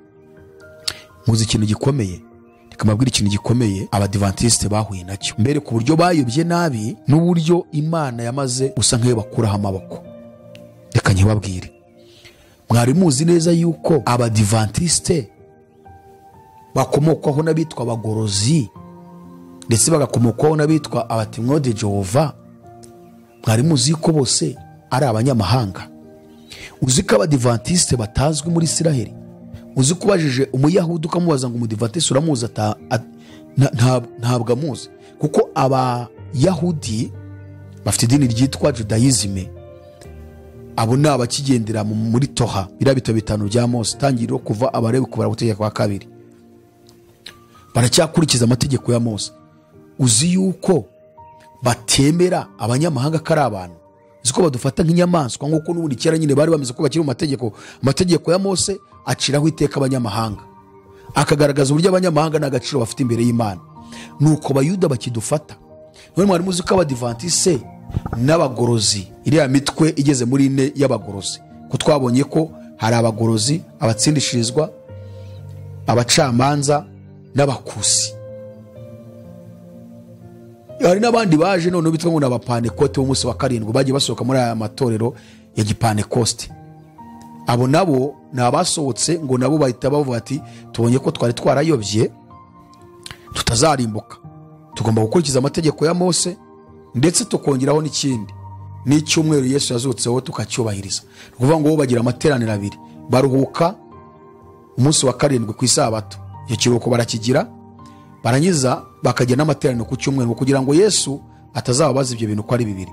Muzi ikintu gikomeye, reka mbabwire ikintu gikomeye Abadivantiste bahuye nacyo mbere, ku buryo bayobye nabi n'uburyo Imana yamaze gusa nk'iyo bakuraho amaboko. Reka nkibabwire, mwari muzi neza yuko Abadivantiste bakomokwaho n'abitwa abagorozi, ndetse bagakomokwaho n'abitwa abatimwo de Jehova. Mwari muzi ko bose ari abanyamahanga? Uzi ko Abadivantiste batazwi muri Isiraheli? Uzi ko ubajije Umuyahudi ukamubaza ngo Umudivantiste uramuzi, ntabwo amuzi, kuko Abayahudi bafite idini ryitwa Judaisme. Abo ni abakigendera muri Toha, biriya bitabo bitanu bya Mose, Itangiriro, Kuva, Abalewi, Kubara, Gutegeka kwa kabiri, baracyakurikiza amategeko ya Mose. Uzi yuko batemera abanyamahanga ko ari abantu? Uzi ko badufata nk'inyamaswa, nk'uko n'ubundi kera nyine bari bameze ko bakiri mu mategeko. Amategeko ya Mose aciraho iteka abanyamahanga, akagaragaza uburyo abanyamahanga nta gaciro bafite imbere y'Imana. Nuko Abayuda bakidufata. None mwari muzi ko Abadivantiste n'abagorozi, iriya mitwe igeze muri ine y'abagorozi, ko twabonye ko hari abagorozi, abatsindishirizwa, abacamanza n'abakusi. Hari n'abandi baje none bitwa ngo ni abapanekote b'umunsi wa karindwi, bagiye basohoka muri aya matorero ya gipanekoste. Abo nabo ni abasohotse ngo nabo bahita bavuga ati tubonye ko twari twarayobye, tutazarimbuka, tugomba gukurikiza amategeko ya Mose, ndetse tukongeraho n'ikindi, n'icyumweru Yesu yazutseho tukacyubahiriza. Ni ukuvuga ngo bo bagira amateraniro abiri, baruhuka umunsi wa karindwi ku isabato, icyo kiruhuko barakigira, barangiza bakagira n'amateraniro ku cyumweru, kugira ngo Yesu atazababaza ibyo bintu ko ari bibiri.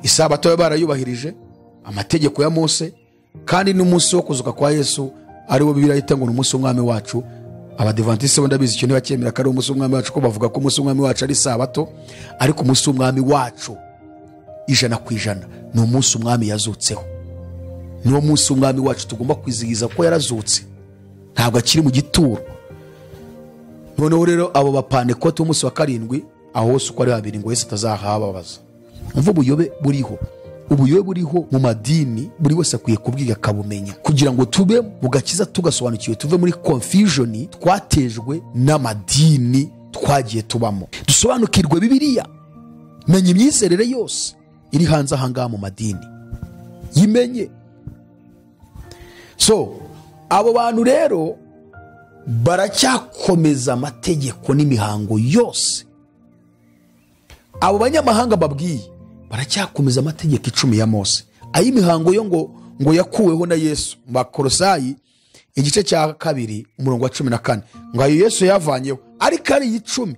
Isabato barayubahirije, amategeko ya Mose, kandi n'umunsi wo kuzuka kwa Yesu ari wo Bibiliya yita ngo ni umunsi w'umwami wacu. Abadivantiste bo ndabizi icyo ntibacyemera ko ari umunsi w'umwami wacu, ko bavuga ko umunsi w'umwami wacu ari isabato, ariko umunsi w'umwami wacu 100% ni umunsi umwami yazutseho. Niwo munsi w'umwami wacu tugomba kwizihiza ko yarazutse, ntabwo akiri mu gituro. Noneho rero abo bapanekote b'umunsi wa karindwi, aho hose uko ari babiri, ngo Yesu atazahababaza. Umva ubuyobe buriho, ubuyobe buriho mu madini, buri wese akwiye kubwiga akabumenya, kugira ngo tube mu gakiza tugasobanukiwe, tuve muri confusion twatejwe n'amadini twagiye tubamo. Dusobanukirwe Bibiliya, menya imyizerere yose iri hanze aha ngaha mu madini, yimenye. So abo bantu rero baracyakomeza amategeko n'imihango yose. Abo banyamahanga babwiye baracyakomeza amategeko 10 ya Mose, ay'imihango yo ngo yakuweho na Yesu. Mu Bakolosayi igice cya 2 umurongo wa 14, ngo ayo Yesu yavanyeho, ariko ari 10.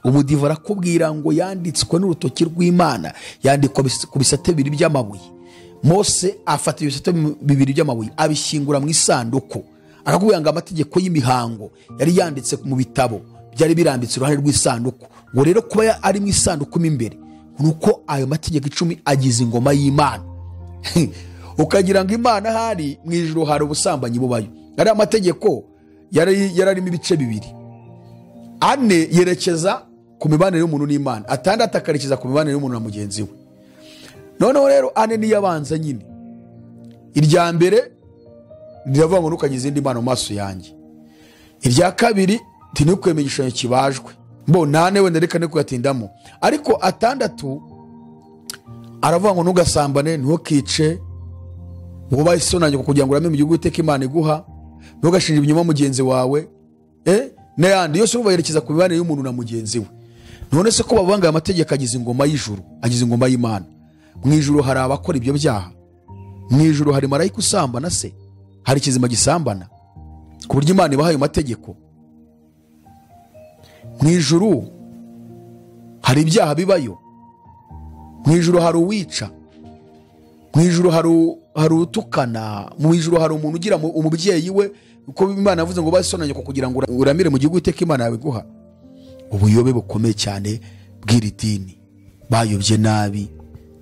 Umudiva arakubwira ngo yanditswe n'urutoki rw'Imana, yandikwa ku bisate bibiri by'amabuye. Mose afata ibisate bibiri by'amabuye abishyingura mu isanduku, akakubwira ngo amategeko y'imihango yari yanditse mu bitabo byari birambitse iruhande rw'isanduku, ngo rero kuba ari mu isanduku mo imbere, nuko ayo mategeko 10 agize ingoma y'Imana. Ukagira ngo Imana hari mu ijuru hari ubusambanyi bubayo. Ari amategeko yararimo ibice bibiri, 4 yerekeza ku mibanire y'umuntu n'Imana, 6 akarekeza ku mibanire y'umuntu na mugenzi we. Noneho rero 4 niyo abanza nyine. Irya mbere riravuga ngo ntukagize izindi mana mu maso yanjye. Irya kabiri ntinukwemeye igishushanyo kibajwe. Mbo 8 wenda reka ne kuyatindamo, ariko 6 aravuga ngo ntugasambane, ntukice, wubahe so na nyoko kugira ngo urame mu gihugu Uwiteka Imana iguha, ntugashinje ibinyoma mugenzi wawe, n'ayandi yose urumva yerekeza ku mibanire y'umuntu na mugenzi we. None se ko bavuga ngo amategeko agize ingoma y'ijuru, agize ingoma y'Imana, mu ijuru hari abakora ibyo byaha? Mu ijuru hari marayika usambana se? Hari ikizima gisambana ku buryo Imana ibahaye amategeko? Mu ijuru hari ibyaha bibayo, mu ijuru hari uwica, mu ijuru hari utukana, mu ijuru hari umuntu ugira umubyeyi we, kuko Imana yavuze ngo basonanye kugira ngo uramire mu gihugu Uwiteka Imana yawe iguha. Ubuyobe bukomeye cyane bw'iri dini, bayobye nabi,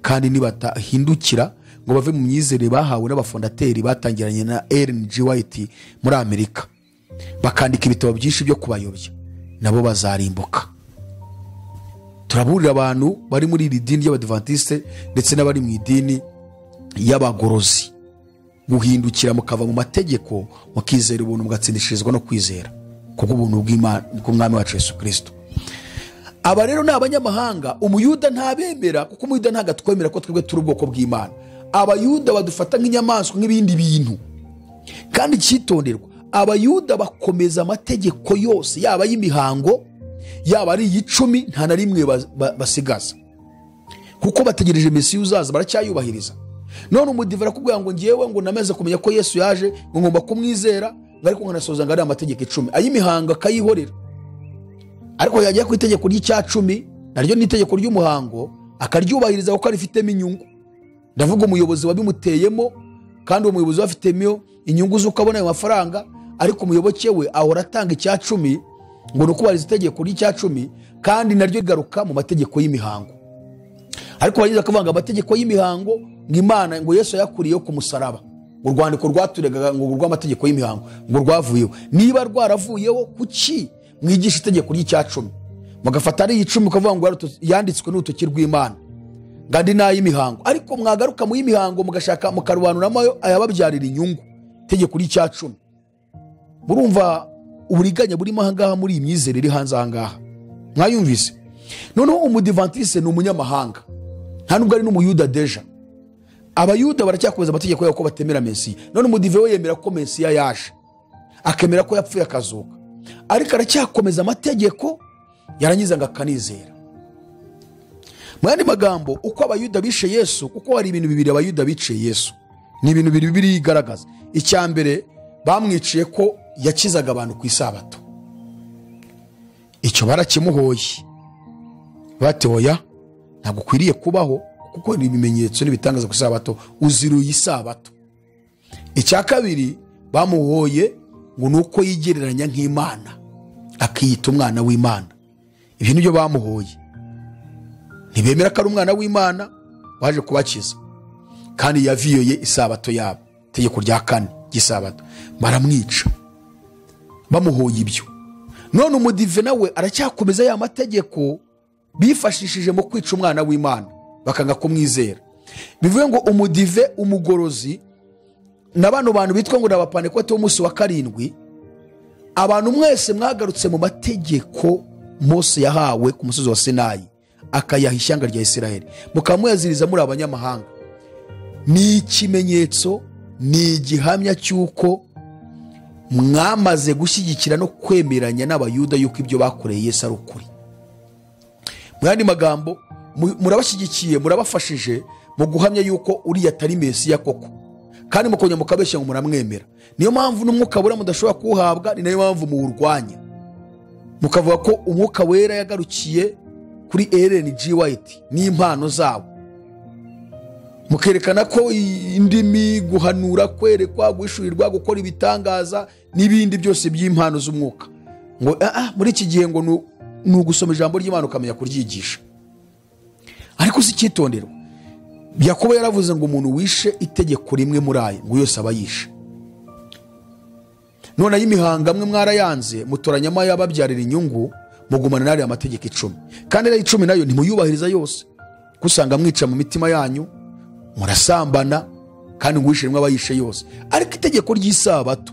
kandi nibatahindukira ngo bave mu myizerere bahawe n'abafondateri batangiranye na Ellen G. White muri Amerika, bakandika ibitabo byinshi byo kubayobya, nabo bazarimbuka. Turaburira abantu bari muri iri dini ry'Abadivantiste ndetse n'abari mu idini y'abagorozi guhindukira mukava mu mategeko, mukizera ubuntu, mugatsindishirizwa no kwizera kubw'ubuntu bw'Imana bw'Umwami wacu Yesu Kristo. Aba rero ni abanyamahanga. Umuyuda ntabemera, kuko umuyuda ntabwo atwemera ko twebwe turi ubwoko bw'Imana. Abayuda badufata nk'inyamaswa, nk'ibindi bintu. Kandi icyitonderwa, abayuda bakomeza amategeko yose, yaba ay'imihango, yaba ari iy'icumi, nta na rimwe basigaza, kuko bategereje Mesiya uzaza, baracyayubahiriza. None umudive arakubwira ngo ngewe ngo namaze kumenya ko Yesu yaje, ngo ngomba kumwizera, ngo ariko nkanasoza ngo ari amategeko 10, ay'imihango akayihorera. Ariko yajya ku itegeko ry'icya-10, naryo ni itegeko ry'umuhango, akaryubahiriza kuko arifitemo inyungu. Ndavuga umuyobozi wabimuteyemo, kandi uwo muyobozi wafitemo inyungu z'uko abona ayo mafaranga, ariko umuyoboke we ahora atanga icya-10 ngo ni ukubahiriza itegeko ry'icya-10, kandi naryo rigaruka mu mategeko y'imihango. Ariko bagize akavuga amategeko y'imihango ngo Imana ngo Yesu yakuriyeho ku musaraba, urwandiko rwaturegaga ngo rw'amategeko y'imihango ngo rwavuyeho. Niba rwaravuyeho, kuki mwigisha itegeko ry'icya-10 mugafata ari icumi ukavuga ngo yanditswe n'urutoki rw'Imana ngandi n'ay'imihango, ariko mwagaruka mu y'imihango mugashaka mukarobanuramo ayababyarira inyungu, itegeko ry'icya-10. Murumva uburiganya burimo aha ngaha muri iyi myizerere iri hanze aha ngaha, mwayumvise? Noneho umudivantiste ni umunyamahanga, nta nubwo ari n'umuyuda deja. Abayuda baracyakomeza amategeko yabo ko batemera Mesiya. None umudive we yemera ko Mesiya yaje, akemera ko yapfuye akazuka, ariko aracyakomeza amategeko, yarangiza ngo akanizera. Mu yandi magambo, uko abayuda bishe Yesu, kuko hari ibintu bibiri abayuda biciye Yesu, ni ibintu bibiri birigaragaza. Icya mbere, bamwiciye ko yakizaga abantu ku isabato, icyo barakimuhoye, bati oya ntabwo ukwiriye kubaho, kuko ni ibimenyetso n'ibitangaza ku isabato, uziruye isabato. Icya kabiri, bamuhoye ngo ni uko yigereranya nk'Imana, akiyita umwana w'Imana. Ibyo nibyo bamuhoye. Ntibemera ko ari umwana w'Imana waje kubakiza, kandi yaviyoye isabato yabo, itegeko rya 4 ry'isabato, baramwica bamuhoye ibyo. None umudive nawe aracyakomeza ya mategeko bifashishije mu kwica umwana w'Imana, bakanga kumwizera. Bivuye ngo umudive, umugorozi, na bano bantu bitwa ngo n'abapantekote b'umunsi wa 7, abantu mwese mwagarutse mu mategeko Mose yahawe ku musozi wa Sinayi, akayaha ishyanga rya Isiraheli, mukamuyaziriza muri abanyamahanga. Ni ikimenyetso, ni igihamya cy'uko mwamaze gushyigikira no kwemeranya n'abayuda yuko ibyo bakoreye Yesu ari ukuri. Mu yandi magambo, murabashyigikiye, murabafashije mu guhamya yuko uriya atari Mesiya koko, kandi mukongera mukabeshya ngo muramwemera. Niyo mpamvu n'umwuka wera mudashobora kuwuhabwa, ni nayo mpamvu muwurwanya, mukavuga ko umwuka wera yagarukiye kuri Ellen G. White n'impano zabo, mukerekana ko indimi, guhanura, kwerekwa, guhishurirwa, gukora ibitangaza n'ibindi byose by'impano z'umwuka, ngo muri iki gihe ngo ni ugusoma ijambo ry'Imana ukamenya kuryigisha. Ariko si icyitonderwa, Yakobo yaravuze ngo umuntu wishe itegeko rimwe muri aya ngo yose aba yishe. None ay'imihango amwe mwarayanze, mutoranyamo ayababyarira inyungu, mugumana n'ariya amategeko 10, kandi ariya 10 nayo ntimuyubahiriza yose, kuko usanga mwica mu mitima yanyu, murasambana, kandi ngo uwishe rimwe aba yishe yose. Ariko itegeko ry'isabato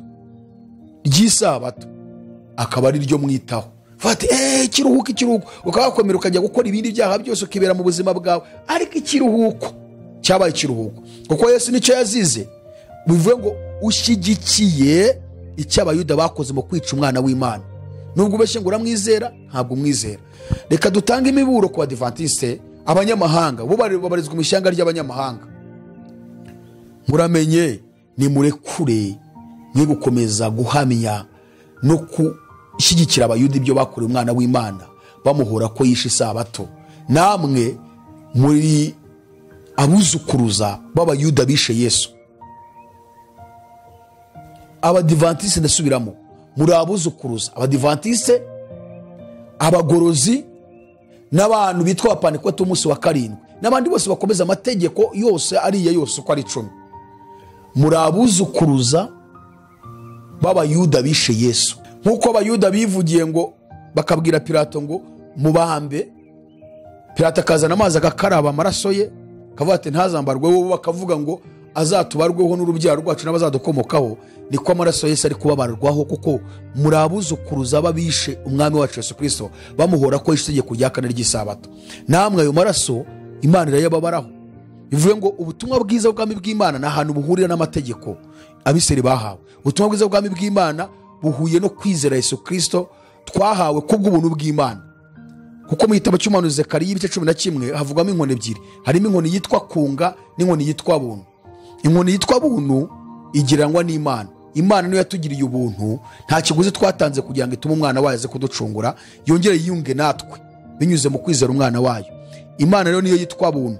akaba ari ryo mwitaho, fati ikiruhuko, ikiruhuko, ukabakomera ukajya gukora ibindi byaha byose, ukibera mu buzima bwawe, ariko ikiruhuko cyabaye ikiruhuko, kuko Yesu nicyo yazize. Bivuye ngo ushyigikiye icyo abayuda bakoze mu kwica umwana w'Imana, nubwo ubeshye ngo uramwizera, ntabwo umwizera. Reka dutange imiburo ku badivantiste, abanyamahanga bo babarizwa mu ishyanga ry'abanyamahanga. Muramenye, nimurekure mwe gukomeza guhamya no gushyigikira Abayuda ibyo bakorewe umwana w'Imana bamuhora ko yishe isabato. Namwe muri abuzukuruza b'Abayuda bishe Yesu. Abadivantiste, ndasubiramo, muri abuzukuruza Abadivantiste, abagorozi n'abantu bitwa abapantekote umunsi wa 7 n'abandi bose bakomeza amategeko yose ariya yose uko ari 10, muri abuzukuruza b'Abayuda bishe Yesu. Nk'uko Abayuda bivugiye ngo bakabwira Pilato ngo mubambe, Pilato akazana amazi agakaraba amaraso ye akavuga ati ntazambarwe, bo bakavuga ngo azatubarweho n'urubyaro rwacu n'abazadukomokaho. Niko amaraso Yesu ari kubabarwaho, kuko muri abuzukuruza babishe umwami wacu Yesu Kristo bamuhora ko yishe itegeko rya 4 ry'isabato. Namwe ayo maraso Imana irayababaraho. Bivuye ngo ubutumwa bwiza bw'ubwami bw'Imana nta hantu buhurira n'amategeko Abisirayeli bahawe. Ubutumwa bwiza bw'ubwami bw'Imana buhuye no kwizera Yesu Kristo twahawe kubw'ubuntu bw'Imana. Kuko mu gitabo cy'umuhanuzi Zekariya ibice 11 havugwamo inkoni ebyiri, harimo inkoni yitwa kunga n'inkoni yitwa buntu. Inkoni yitwa buntu igereranywa n'Imana. Imana niyo yatugiriye ubuntu, nta kiguzi twatanze kugira ngo itume umwana wayo aze kuducungura, yongere yiyunge natwe binyuze mu kwizera umwana wayo. Imana rero niyo yitwa buntu.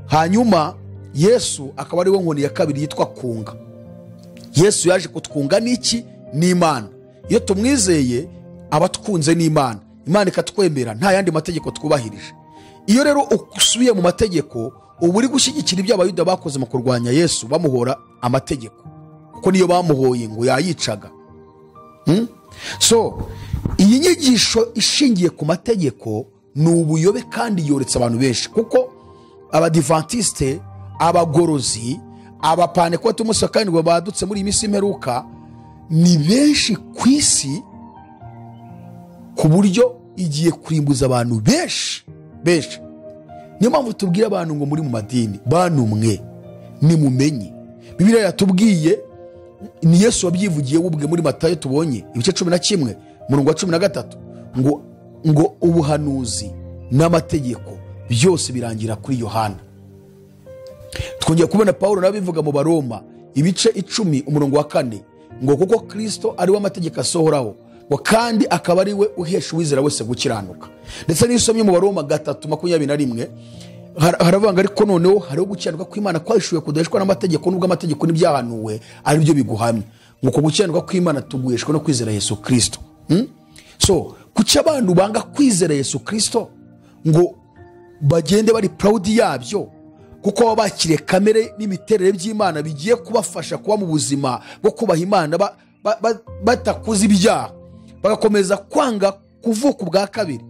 Hanyuma Yesu akaba ari we nkoni ya 2 yitwa kunga. Yesu yaje kutwunga n'iki? N'Imana. Iyo tumwizeye aba twunze n'Imana, Imana ikatwemera, nta yandi mategeko twubahirije. Iyo rero usubiye mu mategeko uba uri gushyigikira ibyo Abayuda bakoze mu kurwanya Yesu bamuhora amategeko, kuko niyo bamuhoye ngo yayicaga. So iyi nyigisho ishingiye ku mategeko ni ubuyobe kandi yoretse abantu benshi, kuko Abadivantiste, abagorozi, abapantekote umunsi wa 7 badutse muri iyi minsi imperuka ni benshi ku isi, ku buryo igiye kurimbuza abantu benshi benshi. Niyo mpamvu tubwira abantu ngo muri mu madini banumwe nimumenye. Bibiliya yatubwiye, ni Yesu wabyivugiye ubwe muri Matayo tubonye ibice 11 umurongo wa 13 ngo ubuhanuzi n'amategeko byose birangira kuri Yohana. Twongeye kubona Paulo nabivuga mu Baroma ibice 10 umurongo wa 4 ngo kuko Kristo ari we amategeko asohoraho, ngo kandi akaba ari we uhesha uwizera wese gukiranuka. Ndetse n'isomye mu Baroma 3:21 haravuga ngo ariko noneho hariho gukiranuka kw'Imana kwahishuwe kudaheshwa n'amategeko, nubwo amategeko n'ibyahanuwe ari byo biguhamya. Ngo uko gukiranuka kw'Imana tuguheshwa no kwizera Yesu Kristo. So kuki abantu banga kwizera Yesu Kristo ngo bagende bari proud yabyo, kuko baba bakiriye kamere n'imiterere by'Imana bigiye kubafasha kuba mu buzima bwo kubaha Imana batakuza ibyaha, bagakomeza kwanga kuvuka ubwa kabiri,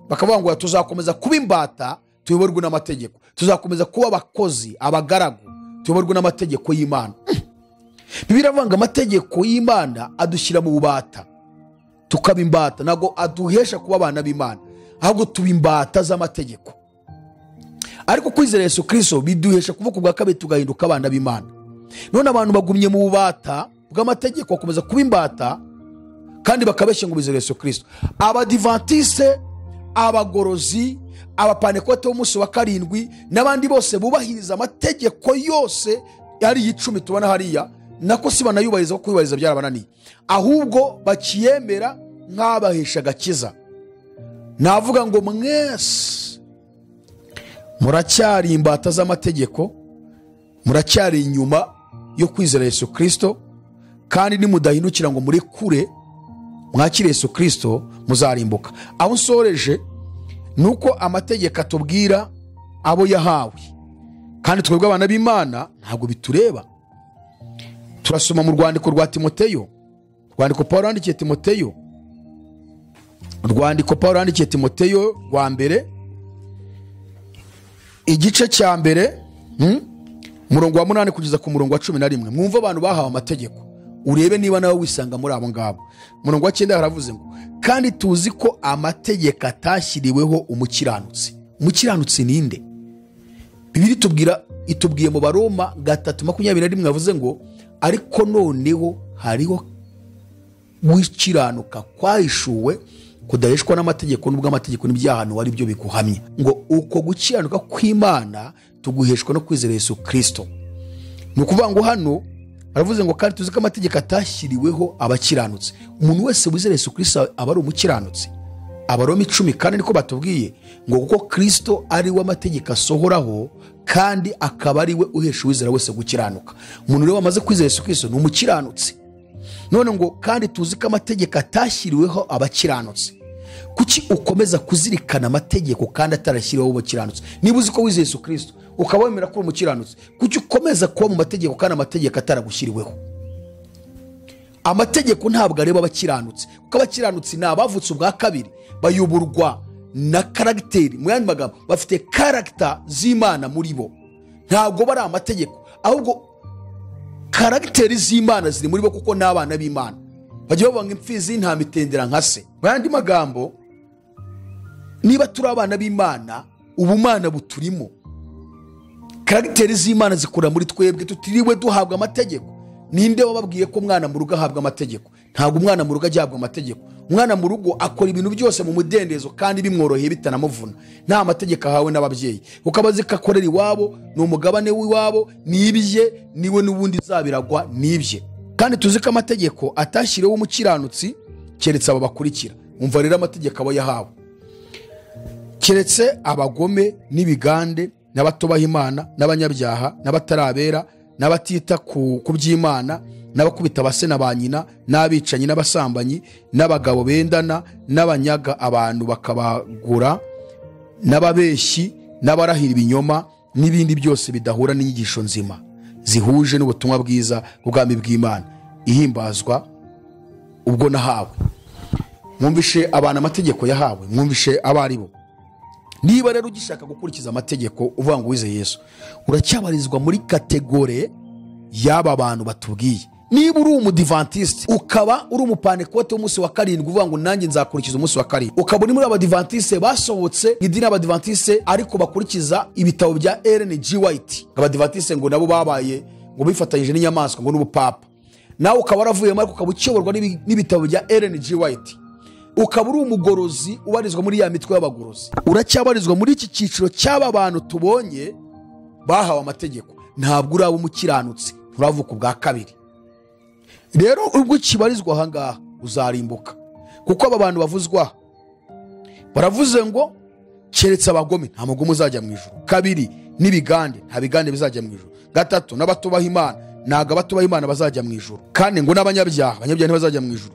bakavuga ngo tuzakomeza kuba imbata tuyoborwe n'amategeko, tuzakomeza kuba abakozi abagaragu tuyoborwe n'amategeko y'Imana. Bibiliya iravuga ngo amategeko y'Imana adushyira mu bubata, tukaba imbata. Ntabwo aduhesha kuba abana b'Imana, ahubwo tuba imbata z'amategeko. Ariko kwizera Yesu Kristo biduhesha kuvuka ubwa kabiri tugahinduka abana b'Imana. None abantu bagumye mu bubata bw'amategeko bakomeza kuba imbata kandi bakabeshya ngo bizere Yesu Kristo. Abadivantiste, abagorozi, abapantekote b'umunsi wa 7 n'abandi bose bubahiriza amategeko yose ari 10 tubona hariya, nako si banayubahiriza kuko kuyubahiriza byarabananiye, ahubwo bakiyemera nk'abahesha agakiza. Navuga ngo mwese muracyari imbata z'amategeko, muracyari inyuma yo kwizera Yesu Kristo, kandi nimudahindukira ngo muri kure mwakire Yesu Kristo muzarimbuka. Aho nsoreje nuko amategeko atubwira abo yahawe, kandi twebwe abana b'Imana ntabwo bitureba. Turasoma mu rwandiko rwa Timoteyo, rwandiko Paulo yandikiye Timoteyo, rwandiko Paulo yandikiye Timoteyo rwa mbere igice cya mbere, umurongo wa 8 kugeza ku murongo wa 11. Mwumva abantu bahawe amategeko, urebe niba nawe wisanga muri abo ngabo. Umurongo wa 9 haravuze ngo kandi tuzi ko amategeko atashyiriweho umukiranutsi. Umukiranutsi ninde? Bibiliya itubwiye mu Baroma 3:21 yavuze ngo ariko noneho hariho gukiranuka kwahishuwe kudaheshwa n'amategeko, nubwo amategeko n'ibyahanuwe ari byo biguhamya. Ngo uko gukiranuka kw'Imana tuguheshwa no kwizera Yesu Kristo. Ni ukuvuga ngo hano Baravuze ngo kandi tuzi ko amategeko atashyiriweho abakiranutsi. Umuntu wese wizera Yesu Kristo aba ari umukiranutsi. Abaroma 10 kandi niko batubwiye ngo kuko Kristo ari we amategeko asohoraho kandi akaba ari we uhesha uwizera wese gukiranuka. Umuntu rero wamaze kwizera Yesu Kristo ni umukiranutsi. None ngo kandi tuzi ko amategeko atashyiriweho abakiranutsi. Kuki ukomeza kuzirikana amategeko kandi atarashyiriweho abakiranutsi? Niba uzi ko wizeye Yesu Kristo ukaba wemera ko uri umukiranutsi, kuki ukomeza kuba mu mategeko kandi amategeko ataragushyiriweho? Amategeko ntabwo areba abakiranutsi, kuko abakiranutsi ni abavutse ubwa kabiri, bayoborwa na karagiteri. Mu yandi magambo, bafite karagita z'Imana muri bo. Ntabwo bari amategeko, ahubwo karagiteri z'Imana ziri muri bo kuko ni abana b'Imana. Bajya bavuga ngo imfizi y'intama itendera nka se. Mu yandi magambo, niba turi abana b'Imana, ubumana buturimo. Karagiteri z'Imana zikura muri twebwe tutiriwe duhabwa amategeko. Ninde wababwiye ko umwana mu rugo ahabwa amategeko? Ntabwo umwana mu rugo ajya ahabwa amategeko. Umwana mu rugo akora ibintu byose mu mudendezo kandi bimworoheye bitanamuvuna. Nta mategeko ahawe n'ababyeyi, kuko abazi ko akorera iwabo, ni umugabane w'iwabo, nibye, niwe n'ubundi zabiragwa nibye. Kandi tuzi ko amategeko atashyiriweho umukiranutsi keretse abo bakurikira. Umva rero amategeko abo yahawe: keretse abagome n'ibigande n'abatubaha Imana n'abanyabyaha n'abatarabera n'abatita ku by'Imana n'abakubita abase na ba nyina n'abicanyi n'abasambanyi n'abagabo bendana n'abanyaga abantu bakabagura n'ababeshyi n'abarahira ibinyoma n'ibindi byose bidahura n'inyigisho nzima zihuje n'ubutumwa bwiza bw'ubwami bw'Imana ihimbazwa ubwo nahawe. Mwumvishe abantu amategeko yahawe, mwumvishe abaribo. Niba rero ugishaka gukurikiza amategeko uvuga ngo wize Yesu, uracyabarizwa muri kategore y'aba bantu batubwiye. Niba uri umudivantiste ukaba uri umupantekote w'umunsi wa 7 uvuga ngo nanjye nzakurikiza umunsi wa 7, ukaba uri muri abadivantiste basohotse idini y'abadivantiste ariko bakurikiza ibitabo bya Ellen G. White, abadivantiste ngo nabo babaye ngo bifatanyije n'inyamaswa ngo n'ubupapa, nawe ukaba waravuyemo ariko ukaba ukiyoborwa n'ibitabo bya Ellen G. White, ukaba uri umugorozi ubarizwa muri ya mitwe y'abagorozi, uracyabarizwa muri iki cyiciro cy'aba bantu tubonye bahawe amategeko. Ntabwo uraba umukiranutsi, nturavuka ubwa kabiri. Rero ubwo ukibarizwa aha ngaha uzarimbuka, kuko aba bantu bavuzwa baravuze ngo keretse abagome, nta mugome uzajya mu ijuru. 2 n'ibigande, nta bigande bizajya mu ijuru. 3 n'abatubaha Imana, ntabwo abatubaha Imana bazajya mu ijuru. 4 ngo n'abanyabyaha, abanyabyaha ntibazajya mu ijuru.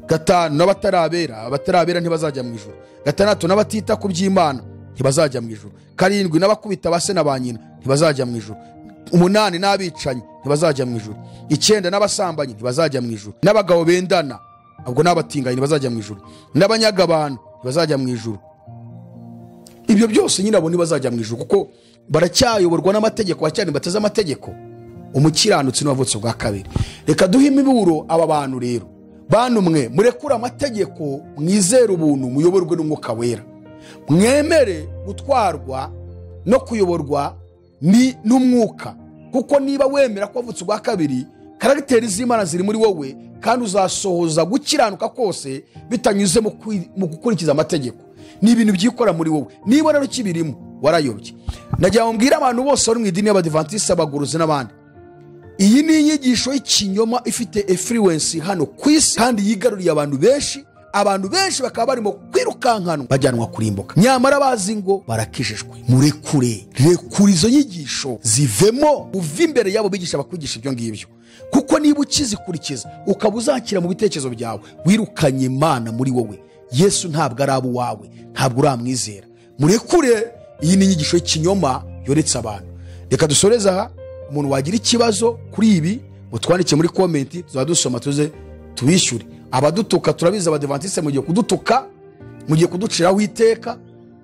5 n'abatarabera, abatarabera ntibazajya mu ijuru. 6 n'abatita ku by'Imana ntibazajya mu ijuru. 7 n'abakubita abase na ba nyina ntibazajya mu ijuru. 8 n'abicanyi ntibazajya mu ijuru. 9 n'abasambanyi ntibazajya mu ijuru. N'abagabo bendana, ubwo n'abatinganyi ntibazajya mu ijuru. N'abanyagabano ntibazajya mu ijuru. Ibyo byose nyine abo ntibazajya mu ijuru kuko baracyayoborwa n'amategeko, bacyari bateze amategeko. Umukiranutsi n'uwavutse ubwa kabiri. Reka duhe imiburo aba bantu rero. Bantu mwe murekure amategeko, mwizere ubuntu, muyoborwe n'Umwuka Wera. Mwemere gutwarwa no kuyoborwa ni n'Umwuka, kuko niba wemera ko wavutse ubwa kabiri, karagiteri z'Imana ziri muri wowe kandi uzasohoza gukiranuka kose bitanyuze mu gukurikiza amategeko. Ni ibintu byikora muri wowe. Niba rero kibirimo warayobye. Nagira ngo mbwire abantu bose bari mu idini y'Abadivantiste, abagorozi n'abandi, iyi ni inyigisho y'ikinyoma ifite influence hano ku isi kandi yigaruriye abantu benshi. Abantu benshi bakaba barimo kwirukankanwa bajyanwa kurimbuka, nyamara bazi ngo barakijijwe. Murekure, rekura izo nyigisho zivemo, uve imbere yabo bigisha bakwigisha ibyo ngibyo, kuko niba ukizikurikiza ukaba uzakira mu bitekerezo byawe, wirukanye Imana muri wowe. Yesu ntabwo ari abo wawe, ntabwo uramwizera. Murekure, iyi ni inyigisho y'ikinyoma yoretse abantu. Reka dusoreze aha. Umuntu wagira ikibazo kuri ibi mutwandike muri comment, tuzadusoma tuze tubishyure. Abadutuka turabizi, abadivantiste mugiye kudutuka, mugiye kuduciraho iteka,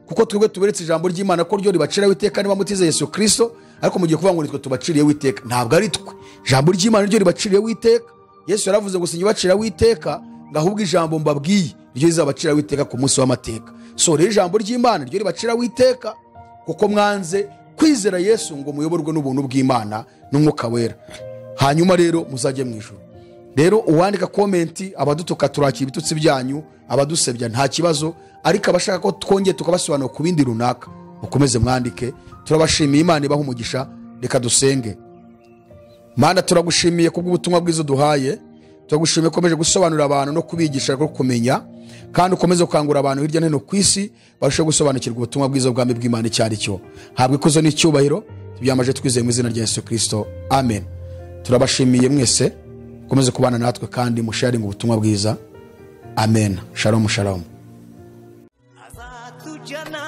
kuko twebwe tuberetse ijambo ry'Imana ko ryo ribaciraho iteka niba mutize Yesu Kristo, ariko mugiye kuvuga ngo nitwe tubaciriyeho iteka. Ntabwo ari twe, ijambo ry'Imana ryo ribaciriyeho iteka. Yesu yaravuze ngo sinyibaciraho iteka, ngo ahubwo ijambo mbabwiye ryo rizabaciraho iteka ku munsi w'amateka. So rero ijambo ry'Imana ryo ribaciraho iteka kuko mwanze kwizera Yesu ngo muyoborwe n'ubuntu bw'Imana n'Umwuka Wera. Hanyuma rero muzajye mu ijuru. Rero uwandika comment, abadutuka turakira ibitutsi byanyu, abadusebya nta kibazo, ariko abashaka ko twongeye tukabasobanura ku bindi runaka mukomeze mwandike. Turabashimiye, Imana ibahe umugisha. Reka dusenge. Mana, turagushimiye kubw'ubutumwa bwiza uduhaye. Turagushimiye ko ukomeje gusobanurira abantu no kubigisha no kumenya, kandi ukomeze gukangurira abantu hirya no hino ku isi barusheho gusobanukirwa ubutumwa bwiza bw'ubwami bw'Imana icyo ari cyo. Habwa ikuzo n'icyubahiro, tubyamaje twizeye mu izina rya Yesu Kristo, amen. Turabashimiye mwese, mukomeze kubana natwe kandi musharinge ubutumwa bwiza. Amen. Shalom, shalom. Azatujyana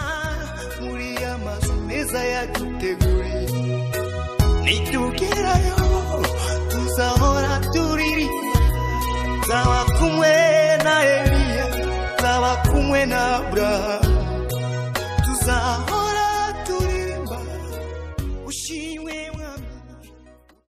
muri ya mazu meza yaduteguriye, nitugerayo tuzahora turiri, nzaba kumwe.